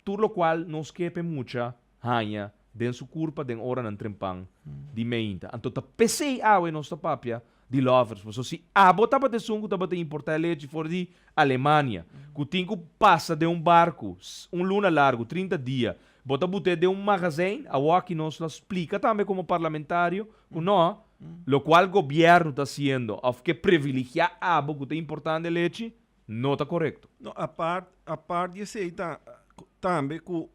tur lokual nos ke pa e mucha haña den su kurpa den oranan trempan di meinta. Anto ta p'esei awe nos ta papia di Lovers. Pasobra si abo tabata esun ku tabata importá e lechi for di Alemania, ku tin ku pasa den un barku un luna largu, 30 dia, bo ta but'é den un magazijn, awoki nos lo a splika tambe komo parlamentario ku no, lokual gobièrnu ta hasiendo òf ke privilegiá abo ku ta importando e lechi, no ta korekto. No, apart, apart di esei ta tambe ku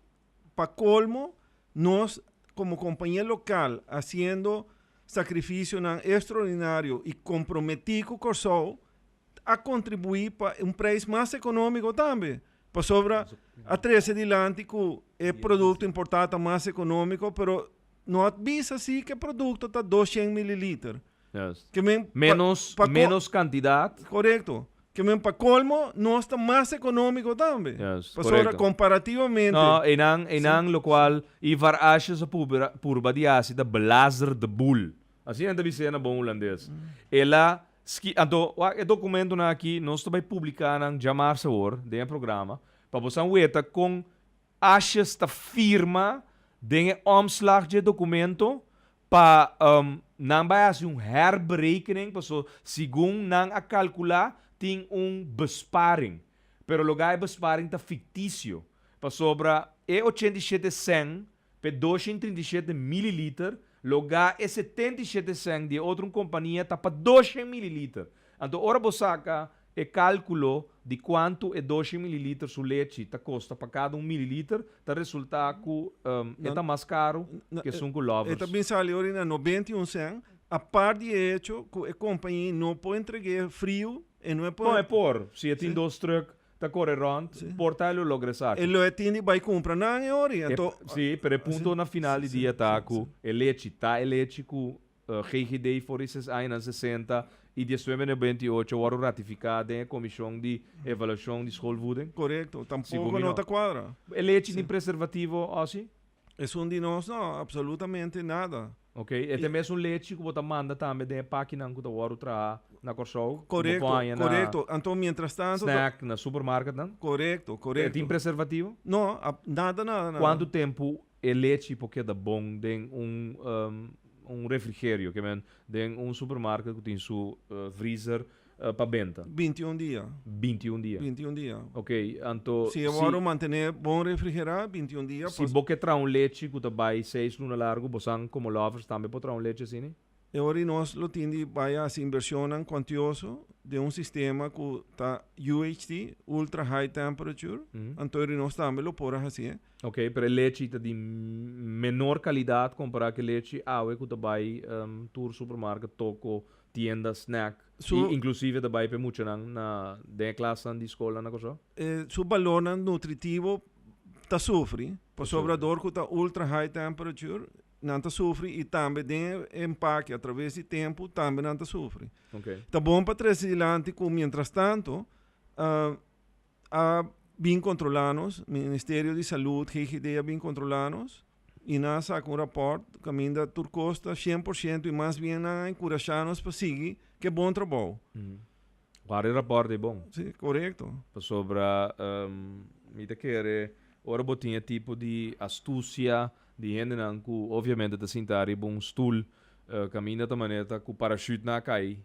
Pa colmo, nos como compañia local haciendo sacrificionan extraordinario y comprometi cu Corsou a contribui pa un prijs mas economico tambe. Pasobra a trece dilanti cu e producto importa ta mas economico, pero no a bisa si cu e producto ta 200 mililiter. Ke men pa, Menos, pa menos cantidad. Correcto. Ke men pa colmo nos ta mas economico tambe. Yes, Pasobra correcto. comparativamente. No, einan, einan locual Ivar Asjes a pubera, purba di haci ta blazer de boel. Asina nan ta bis'é na bon Hulandes. El a ski, anto, wak e documentonan aki nos ta bay publica nan djamarsa awor den e programa pa bosan weta con Asjes ta firma den e omslag dje documento pa nan bai hasi un herberekening paso segun nan a kalkulá tin un besparing. Pero loga e besparing ta fiktisio pasobra e 87 sèn p'e 237 mililiter loga e 77 sèn di e otro un kompania ta pa 200 mililiter. Anto ora bo saka E kalkulo di kuantu e doshi mililiter su lechi ta kosta pa kada un mililiter ta resultá ku e ta mas karu ku esun ku Lovers. E ta bin sali ora na 91 sèn, apart di e hecho ku e kompañí no por entreg'é friu, e no e por. No, e por. Si e tin dos trùk ta kore rònt, por ta e lo logra esaki. E lo e tin di bai kumpra nan e ora. Anto. Sí, pero e punto na final di dia ta ku e lechi ta e lechi ku GGD for di ses añanan 60 i 1998 wòrdu ratifiká den e Komishon di Evaluashon di Schoolvoeding. Korekto, tampoko no ta kuadra. E lechi tin preservativo, Ossie? Esun di nos no, absolutamente nada. Ok, e ta e mesun lechi ku bo ta manda tambe den e pakinan ku ta wòrdu traha na Kòrsou? Korekto, korekto. Anto mientras tanto. Snack na supermarketnan? Korekto, korekto. E tin preservativo? No, nada, nada, nada. Kuantu tempu E lechi por keda bon den un un refrigerio, ke men den un supermarket ku tin su vriezer pa benta. 21 dia. 21 dia. 21 dia. Ok, anto si e wòrdu mantené bon refrigerá 21 dia. Si bo ke traha un lechi ku ta bai seis luna largu, bosan komo lovers tambe por traha un lechi asina? E ora nos lo tin di bai hasi inversionnan cuantioso den un sistema cu ta UHT, Ultra High Temperature, anto ora nos tambe lo por a hacié. Ok, pero e lechi ta di menor calidad compara cu e lechi awe cu ta bai tur supermarket, toko, tienda, snack, y inclusive ta bai pa e muchanan na den e klasnan di scolnan na Kòrsou? Su balornan nutritivo ta sufri, pasobra dor cu ta ultra high temperature, nan ta sufri y tambe den e empake a traves di tempo tambe nan ta sufri. Ta bon pa trece dilanti cu mientras tanto a bin controla nos, Ministerio di Salud, GGD a bin controla nos y nan a saca un rapport caminda tur cos ta 100% y mas bien nan a encurasha nos pa sigui ke bon trabou. Warda e rapòrt ei bon. Sí, korekto. Pasobra mi ta kere ora bo tin e tipo di astusia di hendenan ku obviamente ta sinta riba un stul kaminda ta manera ta ku parashut nan a kai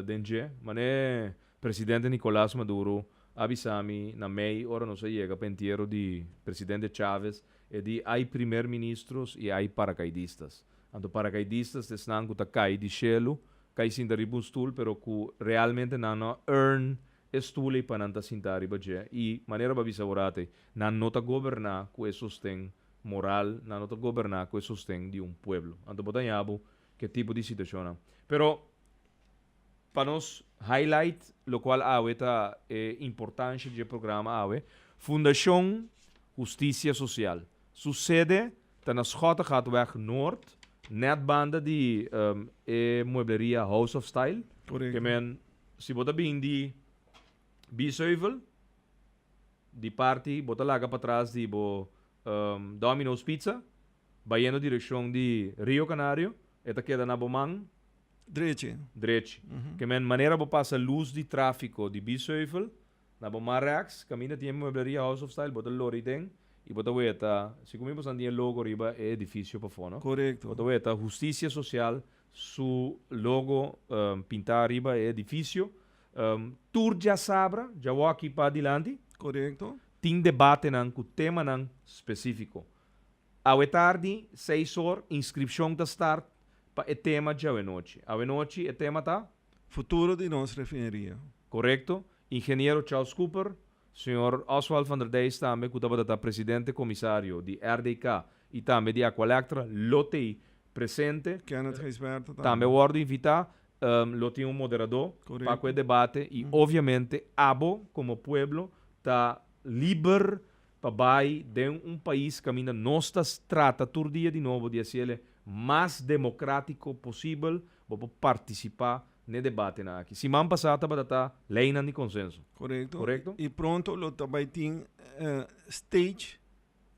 den dje. Manera presidente Nicolas Maduro a bisa mi na mei ora nos a yega pa entiero di presidente Chavez, e di hay primer ministros y hay paracaidistas. Anto paracaidistas ta esnan ku ta kai di shelu, kai sinta riba un stul pero ku realmente nan no a earn e stul ei pa nan ta sinta riba dje. Y manera bo a bisa awor ate, nan no ta goberná ku e sosten moral, nan no ta goberná ku e sosten di un pueblo. Anto bo ta haña bo ke tipo di situashonnan. Pero pa nos highlight lokual awe ta e importansha dje programa awe, Fundashon Hustisia Sosial su sede ta na Schottegatweg Noord, nèt banda di e muebleria House of Style. Korekto. Ke men si bo ta bin di Biesheuvel, di parti bo ta laga patras di bo Domino's Pizza, bayendo direkshon di Rio Canario, e ta keda na bo man. Drechi. Drechi. Ke men manera bo pasa lus di tráfiko di Biesheuvel, na bo man rèks, kaminda tin e muebleria House of Style, bo ta lori den i bo ta weta, segun mi boso tin e logo riba e edifisio pafó, no? Korekto. Bo ta weta Hustisia Sosial su logo pintá riba e edifisio. Tur djasabra, djawoki padilanti. Korekto. Tin debatenan ku temanan spesífiko. Awe tardi, seis or, inskripshon ta start pa e tema djawenochi. Awenochi e tema ta? Futuro di nos refineria. Korekto. Ingeniero Charles Cooper, señor Oswald van der Dijs tambe ku tabata ta presidente komisario di RDK i tambe di Aqualectra lo t'ei presente. Kenneth Gijsbertha tambe. Tambe a wòrdu invitá. Lo tin un moderadó pa ku e debate i obviamente abo komo pueblo ta liber pa bai den un pais kaminda nos ta trata tur dia di nobo di hasiel e mas demokratiko posibel, bo por partisipá n'e debatenan aki. Siman pasá tabata ta leinan di konsenso. Korekto. Korekto? I pronto lo ta bai tin stage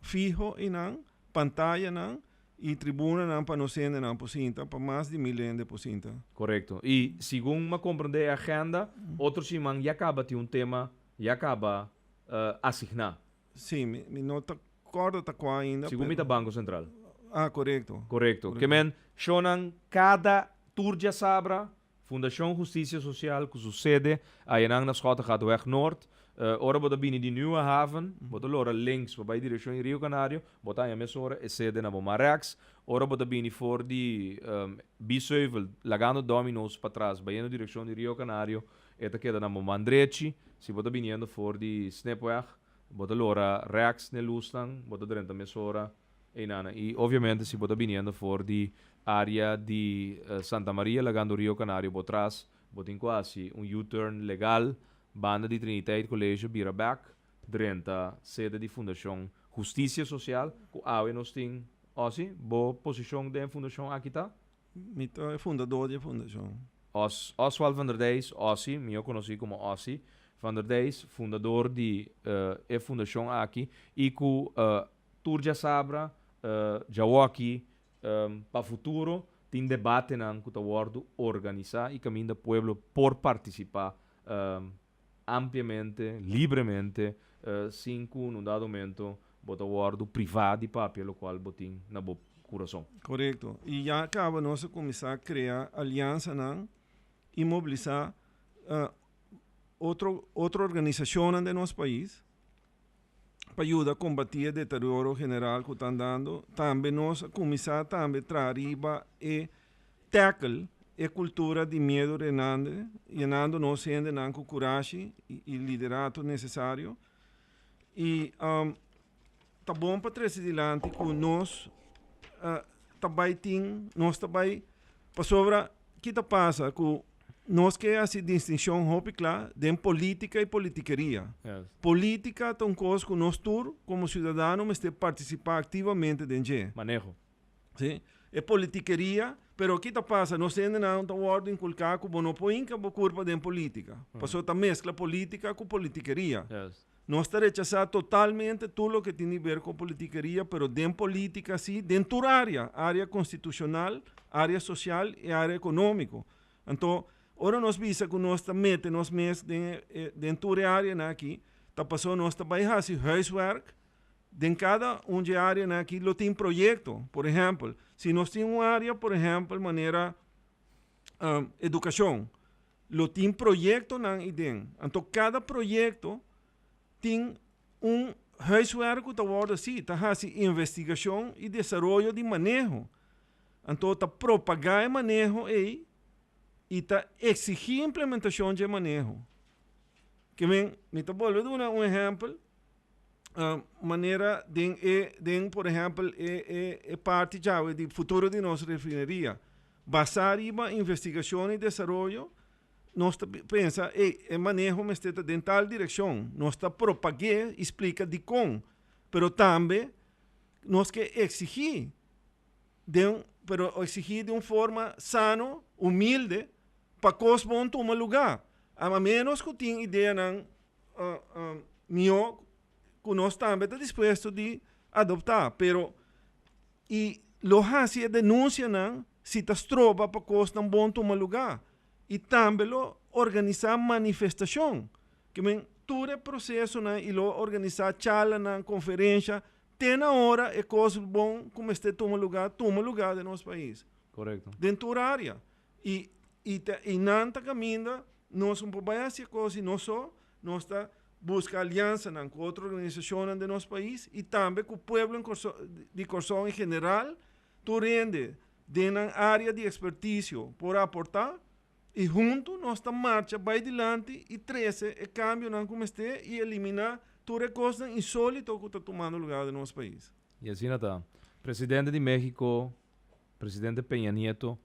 fiho einan, pantayanan i tribunanan pa nos hendenan por sinta, pa mas di mil hende por sinta. Korekto. I segun m'a komprendé e agenda, otro siman ya kaba tin un tema ya kaba asigná. Sí, mi no ta kòrda ta kua ainda. Segun mi ta Banko Sentral. Ah, korekto. Korekto. Ke men, shownan kada tur djasabra, Fundashon Hustisia Sosial ku su sede ayanan na Schottegatweg Noord. Ora bo ta bini di Nieuwe Haven, bo ta lora links pa bai direkshon di Rio Canario, bo ta haña mesora e sede na bo man rèks. Ora bo ta bini for di Biesheuvel, lagando Domino's patras, bayendo direkshon di Rio Canario, E ta keda na bo man drechi. Si bo ta biniendo for di Snipweg, bo ta lora rèks n'e lusnan, bo ta drenta mesora einana. I obviamente si bo ta biniendo for di área di Santa Maria lagando Rio Canario bo tras, bo tin ku hasi un U-turn legal banda di Triniteit College bira bèk drenta sede di Fundashon Hustisia Sosial ku awe nos tin. Osi, bo posishon den e fundashon aki ta? Mi ta e fundador di e fundashon. Os, Oswald van der Dijs, Ossie, mihó konosí komo Ossie van der Dijs, fundador di e fundashon aki i ku tur djasabra, djawoki pa futuro tin debatenan ku ta wòrdu organisá i kaminda pueblo por partisipá ampliamente, libremente, sin ku un dado momento bo ta wòrdu privá di papia lokual bo tin na bo kurason. Korekto. I ya kaba nos a kuminsá krea aliansanan i mobilisá otro otro organisashonnan den nos pais pa yuda kombatí e deterioro general ku ta andando. Tambe nos a kuminsá tambe traha riba e tackle e kultura di miedu renande, yenando nos hendenan ku kurashi i liderato nesesario. I ta bon pa trese dilanti ku nos ta bai tin, nos ta bai, pasobra ki ta pasa ku nos ke hasi distinshon hopi kla den politika i politikeria. Politika ta un kos ku nos tur komo siudadano mester partisipá aktivamente den dje. Maneho. Sí, e politikeria, pero ki ta pasa? Nos hendenan ta wòrdu inkulká ku bo no por hinka bo kurpa den politika, pasobra ta meskla politika ku politikeria. Nos ta rechasá totalmente tur loke tin di ber ku politikeria, pero den politika sí, den tur área, área konstitushonal, área sosial i área ekonómiko. Anto. Ora nos bisa ku nos ta mete nos mes den e den tur e áreanan aki, ta pasobra nos ta bai hasi huiswerk den kada un dje áreanan aki lo tin proyekto. Por ehèmpel, si nos tin un área, por ehèmpel, manera edukashon, lo tin proyektonan ei den. Anto kada proyekto tin un huiswerk ku ta wòrdu hasi, ta hasi investigashon i desaroyo di maneho. Anto ta propagá e maneho ei i ta eksigí implementashon dje maneho. Ke men, mi ta bolbe duna un ehèmpel, manera den e, den por ehèmpel e e e parti djawe di futuro di nos refineria. Basá riba investigashon i desaroyo, nos ta pensa, ey, e maneho mester ta den tal direkshon. Nos ta propag'é i splika dikon, pero tambe nos ke eksigí den, pero eksigí di un forma sano, humilde, pa kos bon tuma lugá. A ménos ku tin ideanan mihó ku nos tambe ta dispuesto di adoptá, pero i lo hasi e denunsianan si ta stroba pa kosnan bon tuma lugá i tambe lo organisá manifestashon. Ke men tur e prosesonan i lo organisá charlanan, konferensha te na ora e kos bon ku mester tuma lugá tuma lugá den nos pais. Korekto. Den tur área. I i ta i nan ta kaminda nos un por bai hasi e kos i nos so nos ta buska aliansanan ku otro organisashonnan den nos pais i tambe ku pueblo en Kòrsou di Kòrsou en general tur hende den nan área di ekspertisio por aportá i huntu nos ta marcha bai dilanti i trese e kambionan ku mester i eliminá tur e kosnan insólito ku ta tumando lugá den nos pais. I asina ta. Presidente di México, Presidente Peña Nieto,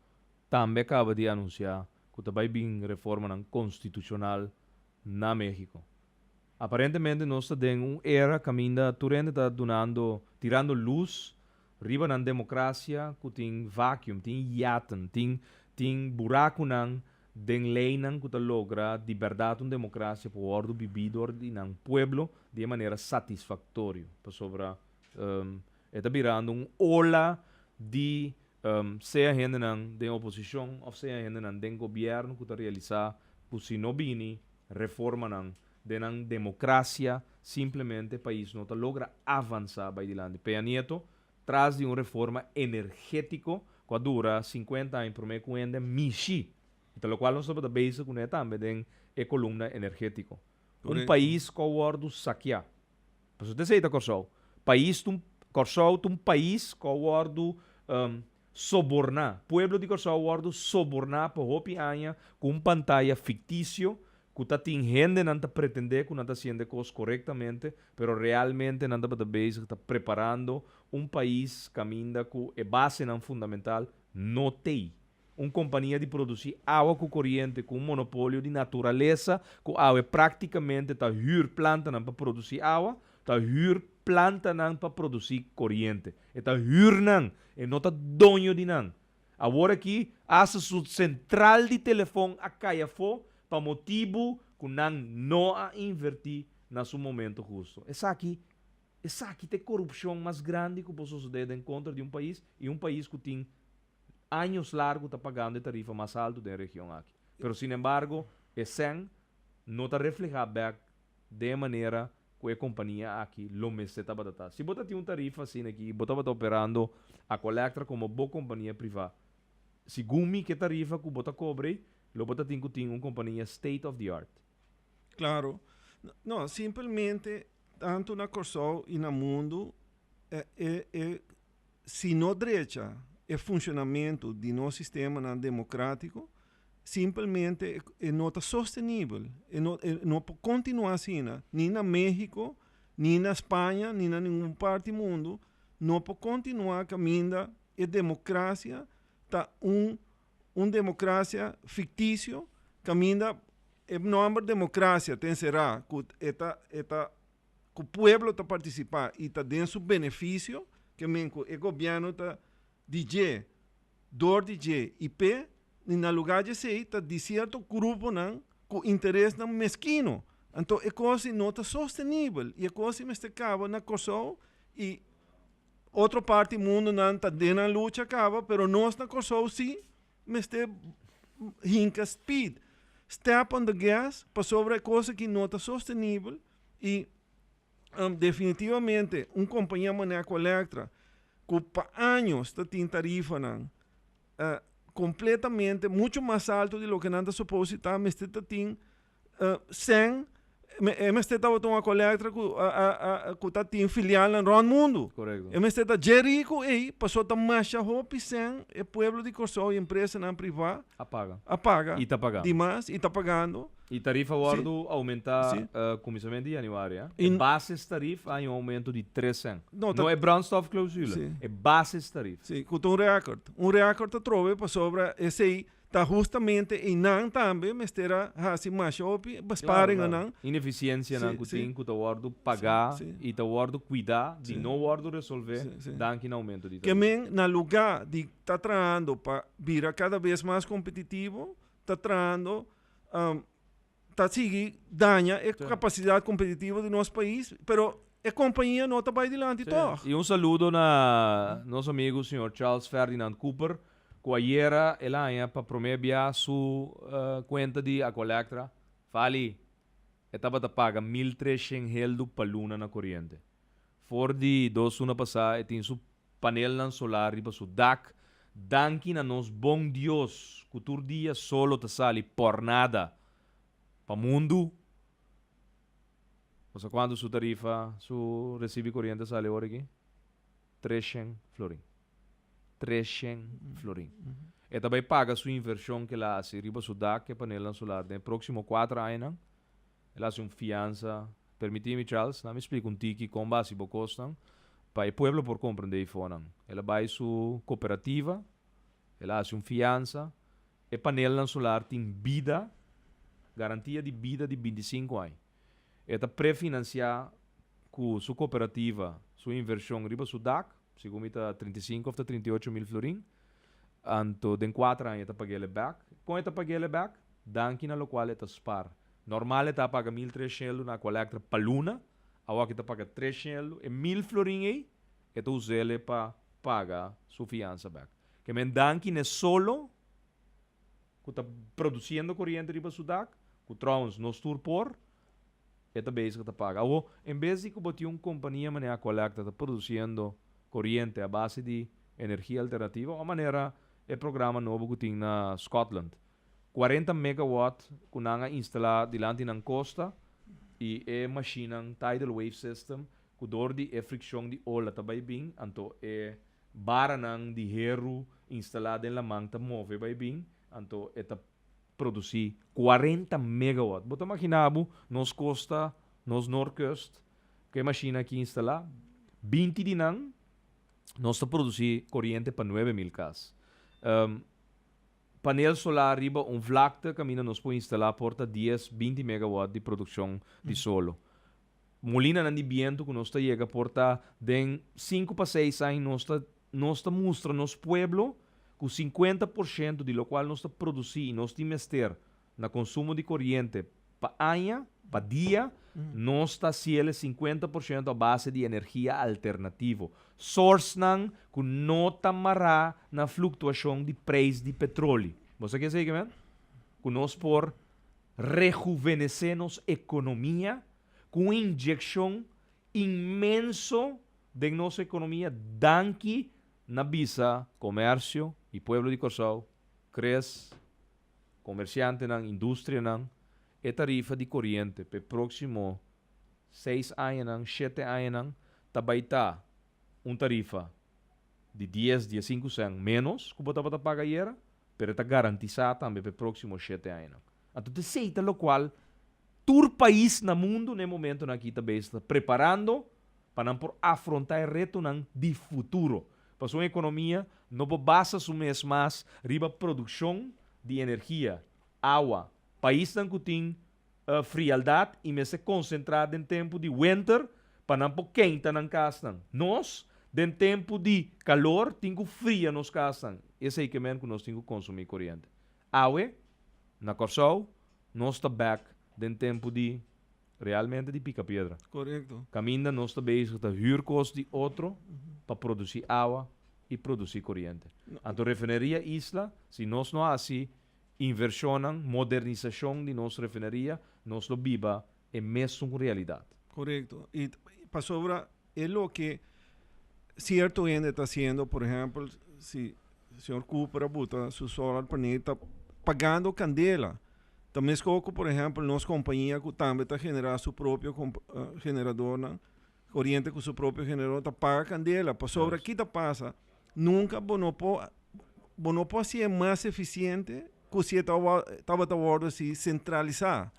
tambe a kaba di anunsiá ku ta bai bin reformanan konstitushonal na México. Aparentemente nos ta den un era kaminda tur hende ta dunando, tirando lus riba nan demokrasia ku tin vacuum, tin hiaten, tin tin burakunan den leinan ku ta logra di bèrdat un demokrasia por wòrdu bibí dor di nan pueblo di e manera satisfaktorio. Pasobra e ta birando un ola di sea hendenan den oposishon òf sea hendenan den gobièrnu ku ta realisá ku si no bini reformanan den nan demokrasia simplemente pais no ta logra avansá bai dilanti. Peña Nieto tras di un reforma energétiko ku a dura sinkuenta aña promé ku hende mishi, i ta lokual nos tabata bezig kuné tambe den e kolumna energétiko. Un pais ku a wòrdu sakiá. Pasobra ta esei ta Kòrsou. Pais ta un, Kòrsou ta un pais ku a wòrdu soborná. Pueblo di Kòrsou a wòrdu soborná pa hopi aña ku un pantaya fiktisio ku ta tin hendenan ta pretendé ku nan ta hasiendo e kos korektamente, pero realmente nan tabata bezig ta preparando un pais kaminda ku e basenan fundamental no t'ei. Un kompania di produsí awa ku koriente ku un monopolio di naturalesa ku awe práktikamente ta hür plantanan pa produsí awa, ta hür plantanan pa produsí koriente. E ta hür nan, e no ta doño di nan. Awor aki asta su sentral di telefon a kai afó pa motibu ku nan no a invertí na su momento husto. Esaki esaki ta e korupshon mas grandi ku por sosodé den kontra di un pais i un pais ku tin años largu ta pagando e tarifa mas altu den e region aki. Pero sinembargo e sèn no ta reflehá bèk den e manera ku e kompania aki lo mester tabata ta. Si bo ta tin un tarifa asina aki i bo tabata operando Aqualectra komo bo kompania privá, segun mi ku e tarifa ku bo ta kobra ei, lo bo ta tin ku tin un kompania state of the art. Klaro. No, simpelmente tantu na Kòrsou i na mundu e e Si no drecha e funshonamentu di nos sistemanan demokratiko, simpelmente e no ta sostenibel, e no e no por kontinuá asina, ni na México, ni na Spaña, ni na ningun parti mundu, no por kontinuá kaminda e demokrasia ta un un demokrasia fiktisio, kaminda e nòmber demokrasia ta enserá ku e ta e ta ku pueblo ta partisipá i ta den su benefisio, ke men ku e gobièrnu ta di dje, dor di dje i p'e, i na lugá di esei ta di sierto gruponan ku interesnan meskino. Anto e kos ei no ta sostenibel i e kos ei mester kaba na Kòrsou i otro parti mundu nan ta den nan lucha kaba, pero nos na Kòrsou si mester. hinka speed, step on the gas, pasobra e kos aki no ta sostenibel i definitivamente un kompania manera Aqualectra ku pa años ta tin tarifanan kompletamente mucho mas alto di loke nan ta supos di ta, mester ta tin sèn, e mester tabata un Aqualectra ku ku ta tin filialnan rònt mundu. Korekto. E mester ta dje riku ei, pasobra ta masha hopi sèn e pueblo di Kòrsou i empresanan privá A paga. a paga I ta pagando. di mas i ta pagando. I tarifa wòrdu oumentá kuminsamentu di yanüari, a? E basistarif a haña un oumento di tres sèn. No, ta. No e brandstofclausule, Sí. e basistarif. Sí, ku ta un rèkòrt. Un rèkòrt ta trobe pasobra esei ta hustamente einan tambe mester a hasi masha hopi besparinganan. Inefisiensianan ku tin ku ta wòrdu pagá i ta wòrdu kuidá di no wòrdu resolvé danki na oumento di Ke tarifa. men na lugá di ta trahando pa bira kada bes mas kompetitivo, ta trahando ta sigui daña e capacidad competitivo di nos pais, pero e compañia no ta bay dilanti toch. Y un saludo na nos amigo señor Charles Ferdinand Cooper cu ayera el a haña pa prome bia su cuenta di Aqualectra. Fali, e tabata paga 1300 heldu pa luna na coriente. For di dos luna pasa e tin su panelnan solar riba su dak. Danki na nos bon Dios ku tur dia solo ta sali pòrnada pa mundu. Bo sa kuantu su tarifa, su resibi koriente sali ora aki? Treshen florin. Treshen florin. E ta bai paga su invershon ku el a hasi riba su dak, e panelnan solar, den e próksimo kuater añanan. El a hasi un fiansa. Permití mi, Charles, na mi splika un tiki kon bo a hasi bo kosnan pa e pueblo por komprendé ifonan. El a bai su kooperativa, el a hasi un fiansa. E panelnan solar tin bida, garantia di bida di 25 aña. E ta prefinansiá ku su kooperativa su invershon riba su dak, segun mi ta 35 òf ta 38 mil florin. Anto den kuater aña e ta pag'el e bèk. Kon e ta pag'el e bèk? Danki na lokual e ta spar. Normal e ta paga 1300 na Aqualectra pa luna, awor e ta paga 300, e 1000 florin ei e ta us'el pa paga su fiansa bèk. Ke men danki n'e solo ku ta produsiendo koriente riba su dak, ku trouwens nos tur por, e ta bezig ta paga. Awor, en bes di ku bo tin un kompania manera Aqualectra ta produsiendo koriente a base di energia alternativa o manera e programa nobo ku tin na Scotland, 40 megawatt ku nan a instalá dilanti nan kosta i e mashinnan tidal wave system ku dor di e frikshon di ola ta bai bin, anto e baranan di heru instalá den laman ta move bai bin, anto e ta produsí 40 megawatt. Bo ta maginá bo nos kosta, nos noordkust, ku e mashina aki instalá, 20 di nan nos ta produsí koriente pa 9000 kas. Panel solar riba un vlakte kaminda nos por instalá por ta 10, 20 megawatt di produkshon di solo. Molinanan di bientu ku nos ta yega por ta den 5 pa 6 aña nos ta nos ta mustra nos pueblo ku 50% di lokual nos ta produsí i nos tin mester na konsumo di koriente pa aña, pa dia, nos ta hasiel e 50% a base di energia alternativo. Sourcenan ku no ta mará na fluktuashon di preis di petroli. Bo sa ke esei ke men? Ku nos por rehuvenesé nos ekonomia ku un inyekshon inmenso den nos ekonomia danki na bisa komersio i pueblo di Kòrsou, Chris, komersiantenan, industrianan, e tarifa di koriente p'e próksimo seis añanan, shete añanan ta bai ta un tarifa di 10, 15 sèn ménos ku bo tabata paga ayera, pero e ta garantisá tambe p'e próksimo shete añanan. Anto ta esei ta lokual tur pais na mundu na e momentonan aki ta bezig ta preparando pa nan por afrontá e retonan di futuro. Pasobra un ekonomia no por basa su mes mas riba produkshon di energia, awa. Paisnan ku tin frialdat i mester konsentrá den tempu di wenter pa nan por keinta nan kasnan. Nos, den tempu di kalor, tin ku fria nos kasnan. Esei ke men ku nos tin ku konsumí koriente. Awe, na Kòrsou, nos ta bèk den tempu di realmente di pika piedra. Korekto. Kaminda nos ta bezig ta hür kos di otro pa produsí awa i produsí koriente. Anto refineria Isla, si nos no hasi. invershonnan, modernisashon di nos refineria, nos lo biba e mesun realidat. Korekto. I pasobra e loke sierto hende ta hasiendo, por ehèmpel, si señor Cooper a buta su solar panel ta pagando kandela. Ta meskos ku por ehèmpel nos kompania ku tambe ta generá su propio generadornan, koriente ku su propio generador ta paga kandela. Pasobra ki ta pasa? Nunka bo no por bo no por hasié mas efisiente ku si e tabata wòrdu hasi sentralisá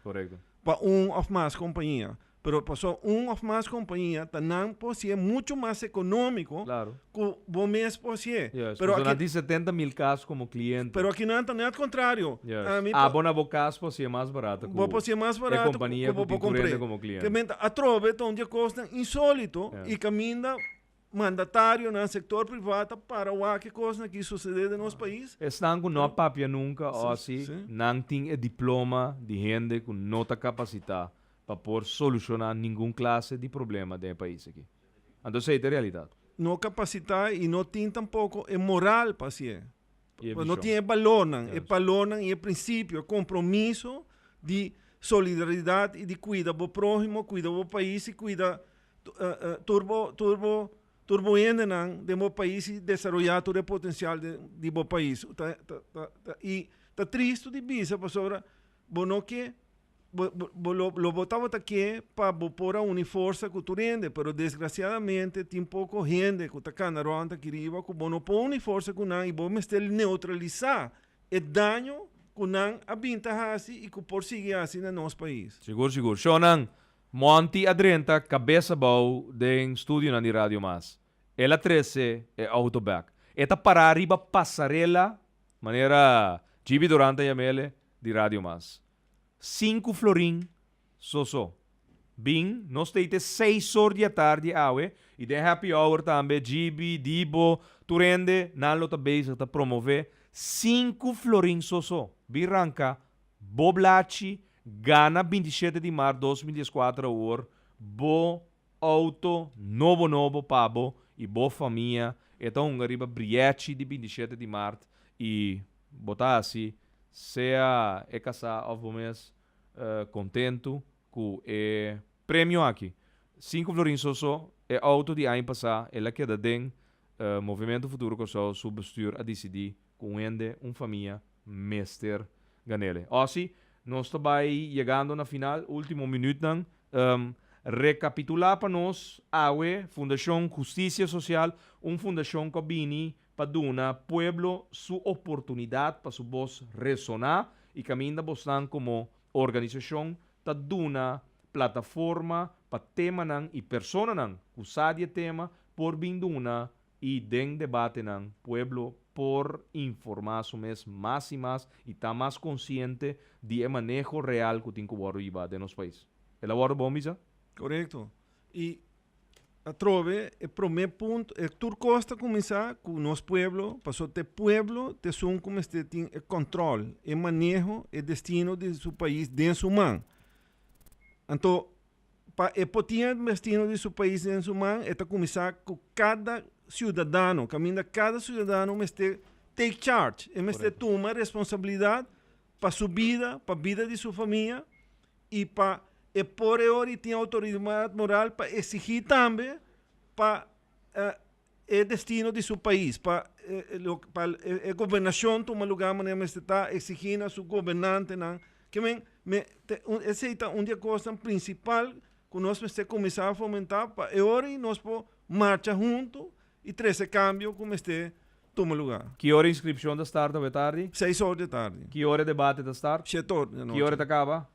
pa un òf mas kompania. Pero pasobra un òf mas kompania ta nan por hasié muchu mas ekonómiko ku bo mes por hasié. Yes, pero aki nan tin 70,000 kas komo kliente. Pero aki nan ta net kontrario. Yes. Abo na bo kas por hasié mas barato ku bo por hasié mas barato e kompania ku tin kurente komo kliente. Ke men ta atrobe ta un di e kosnan insólito i kaminda Mandatarionan, sector priva ta para wak e cosnan ki sucede den nos pais. Esnan cu no a papia nunca o asi, nan tin e diploma di hende cu no ta capacita pa por soluciona ningun clase di problema den e pais aki. Anto esey ta e realidad. No capacita y no tin tampoco e moral pa hacié. No tin e balornan, e balornan y e principio, e compromiso di solidaridad y di cuida bo prohimo, cuida bo pais y cuida Tur bo, tur bo, tur bo hendenan den bo pais i desaroyá tur e potensial den di bo pais. Ta, ta, ta, ta, i ta tristu di bisa pasobra bo no ke, bo, bo, bo lo, lo bo tabata ke pa bo por a uni forsa ku tur hende, pero desgrasiadamente tin poko hende ku ta kana rònt aki riba ku bo no por uni forsa ku nan i bo mester neutralisá e daño ku nan a bin ta hasi i ku por sigui hasi na nos pais. Sigur, sigur. Shownan, Monty a drenta kabes abou den studionan di Radio Mas. El a trese e auto bek. E ta pará riba pasarela, manera Gibi Doran ta yam'ele, di Radio Mas. Sinku florin so so. Bin, nos ta ite seis or di atardi awe i den happy hour tambe Gibi, Dibo, tur hende nan lo ta bezig ta promové sinku florin so so. Bin ranka Bo blachi gana 27 di mart 2014 awor bo auto nobo nobo pa bo y bo famia e ta hunga riba briechi di 27 di mart y bo ta haci sea e casa of bo mes contento cu e premio aki. Sinku florin so so e auto di aña pasa el a keda den Movimento Futuro Kòrsou su bestuur a dicidi Ku un hende, un famia mester gan'ele. Osi, nos ta bai yegando na final, ultimo minütnan. Rekapitulá pa nos awe Fundashon Hustisia Sosial, un fundashon ku a bini pa duna pueblo su oportunidat pa su bos resoná i kaminda bosnan komo organisashon ta duna plataforma pa temanan i personanan ku sa di e tema por bin duna I den debatenan pueblo por informá su mes mas i mas i ta mas konsiente di e maneho real ku tin ku wòrdu yibá den nos pais. El a wòrdu bon bisa? Korekto. I atrobe e promé punto, e tur kos ta kuminsá ku nos pueblo, pasobra ta e pueblo ta esun ku mester tin e kòntròl, e maneho, e destino di su pais den su man. Anto Pa e por tin e destino di su pais den su man, e ta kuminsá ku kada siudadano, kaminda kada siudadano mester take charge, e mester tuma responsabilidat pa su bida, pa bida di su famia i pa e por e ora i tin outoridat moral pa eksigí tambe pa e destino di su pais, pa pa e gobernashon tuma lugá manera mester ta, eksigí na su gobernantenan. Ke men, me, te, un, esei ta un di e kosnan prinsipal ku nos mester kuminsá fomentá pa e ora ei nos por marcha huntu i trese kambio ku mester tuma lugá. Ki ora inskripshon ta start awe tardi? Seis or di tardi. Ki ora e debate ta start? Shete or di anochi. Ki ora e ta kaba?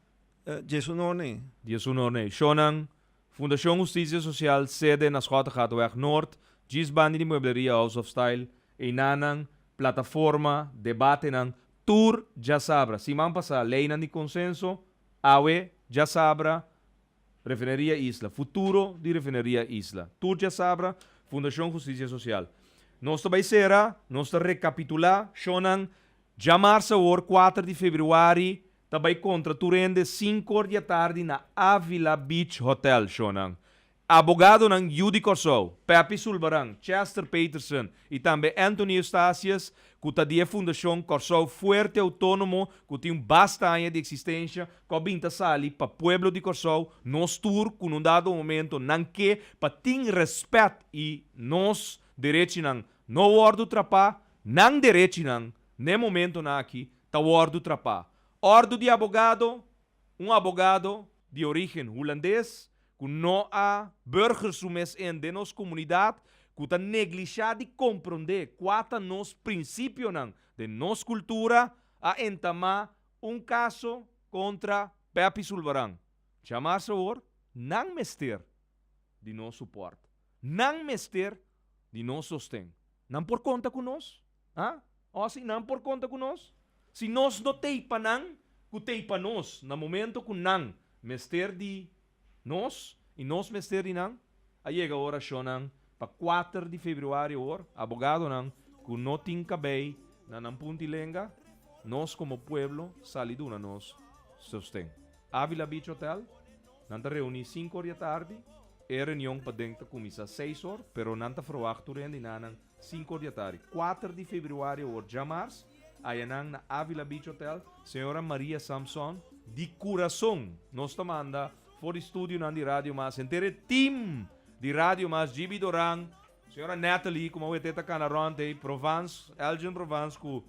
Diesun or nei. Diesun or nei. Shownan, Fundashon Hustisia Sosial sede na Schottegatweg Noord, djis bandi di muebleria House of Style, einanan, plataforma, debatenan, tur djasabra. Siman pasá leynan di konsenso, awe djasabra Refineria Isla, futuro di Refineria Isla. Tur djasabra Fundashon Hustisia Sosial. Nos ta bai sera, nos ta rekapitulá, shownan, djamars awor kuater di febrüari, Ta bai kontra tur hende sinkor di atardi na Avila Beach Hotel, shownan. Abogadonan yu di Kòrsou, Peppy Sulbaran, Chester Peterson i tambe Anthony Eustatius, ku ta di e fundashon Kòrsou Fuerte Outónomo ku tin un basta aña di eksistensha, ku a bin ta sali pa pueblo di Kòrsou, nos tur ku na un dado momento nan ke pa tin rèspèt i nos derechinan no wòrdu trapá, nan derechinan n'e momentonan aki ta wòrdu trapá. Òrdu di abogado, Un abogado di orígen hulandes ku no a burger su mes en den nos komunidat, ku ta neglishá di komprondé kua ta nos prinsipionan den nos kultura, a entamá un kaso kontra Peppy Sulvaran. Djamas awor, nan mester di nos supòrt. Nan mester di nos sosten. Nan por konta ku nos? Ha? O si nan por konta ku nos? Si nos no tei pa nan, ku tei pa nos na momento ku nan mester di nos i nos mester di nan? A yega ora shonnan pa kuater di februari awor, abogadonan ku no tin kabei na nan punti lenga, nos komo pueblo sali duna nos sosten. Avila Beach Hotel, nan ta reuní sinku or di atardi, e reunion paden ta kuminsá seis or, pero nan ta ferwagt tur hende na nan Sinku or di atardi, kuater di februari awor djamars, ayanan na Avila Beach Hotel, señora Maria Samson, di kurason nos ta manda for di studionan di Radio Mas, henter e team di Radio Mas, Gibi Doran, señora Natalie, ku mawete ta kana rònt ei, Provence, Elgin Provence ku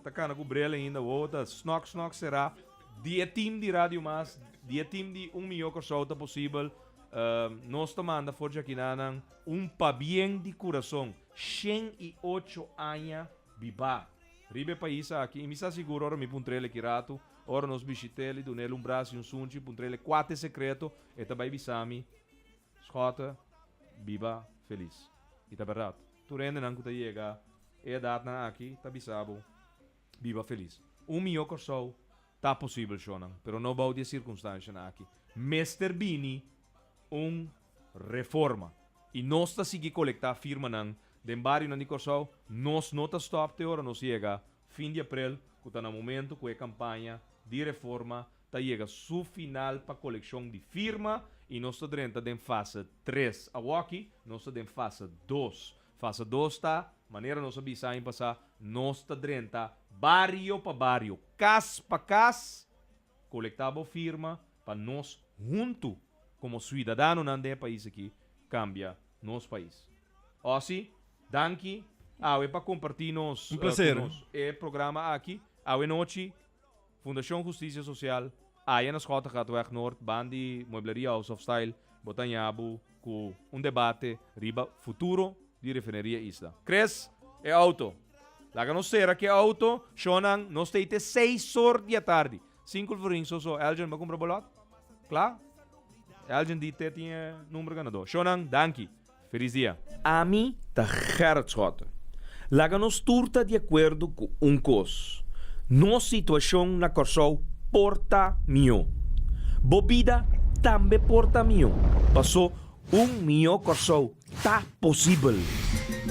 ta kana ku bril ainda, wowo ta snòk snòk será, di e team di Radio Mas, di e team di Un Mihó Kòrsou ta posibel, nos ta manda for djakinanan. Un pabien di kurason, 108 aña bibá riba e pais aki i mi sa sigur ora mi puntr'el aki ratu, ora nos bishit'el i dun'el un bras i un sunchi, puntr'el e kua ta e sekreto, e ta bai bisa mi, Schotte, biba felis. I ta bèrdat, tur hendenan ku ta yega e edatnan aki ta bisa bo, biba felis. Un mihó Kòrsou ta posibel, shonnan, pero no bou di e sirkunstanshanan aki. Mester bini un reforma. I nos ta sigui kolektá firmanan den barionan di Kòrsou. Nos no ta stòp te ora nos yega fin di aprel, ku ta na momentu ku e kampaña di reforma ta yega su final pa kolekshon di firma i nos ta drenta den fase tres. Awoki nos ta den fase dos. Fase dos ta, manera nos a bisa aña pasá, nos ta drenta bario pa bario, kas pa kas, Kolektá bo firma pa nos huntu komo suidadanonan den e pais aki kambia nos pais. Ossie, danki awe pa kompartí nos Un placer. ku nos e programa aki. Awe nochi Fundashon Hustisia Sosial aya na Schottegatweg Noord ban di Muebleria House of Style bo ta haña bo ku un debate riba futuro di Refineria Isla. Chris, e auto. Laga nos sera ku e auto. Shonnan, nos ta ite seis or di atardi. Sinku florin so so. Elgin, bo a kumpra bo lot? Kla? Elgin di te tin e number ganadó. Shonnan, danki. Felis dia. Ami ta Gerrit Schotten. Laga nos tur ta di akuerdo ku un kos, nos situashon na Kòrsou por ta mihó. Bo bida tambe por ta mihó, pasó un mihó Kòrsou ta posibel.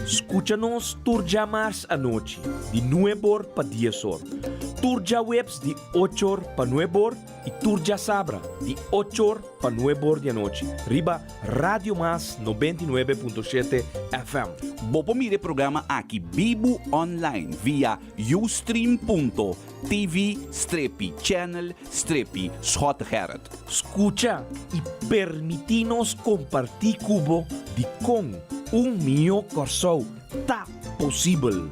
Skucha nos tur djamars anochi di nuebor pa diesor, tur djaweps di ochor pa nuebor i tur djasabra di ochor pa nuebor di anochi riba Radio Mas 99.7 FM. Bo por mira e programa aki bibu online via ustream.tv strepi channel strepi Schottegerrit. Skucha i permití nos kompartí ku bo dikon un mihó Kòrsou ta posibel.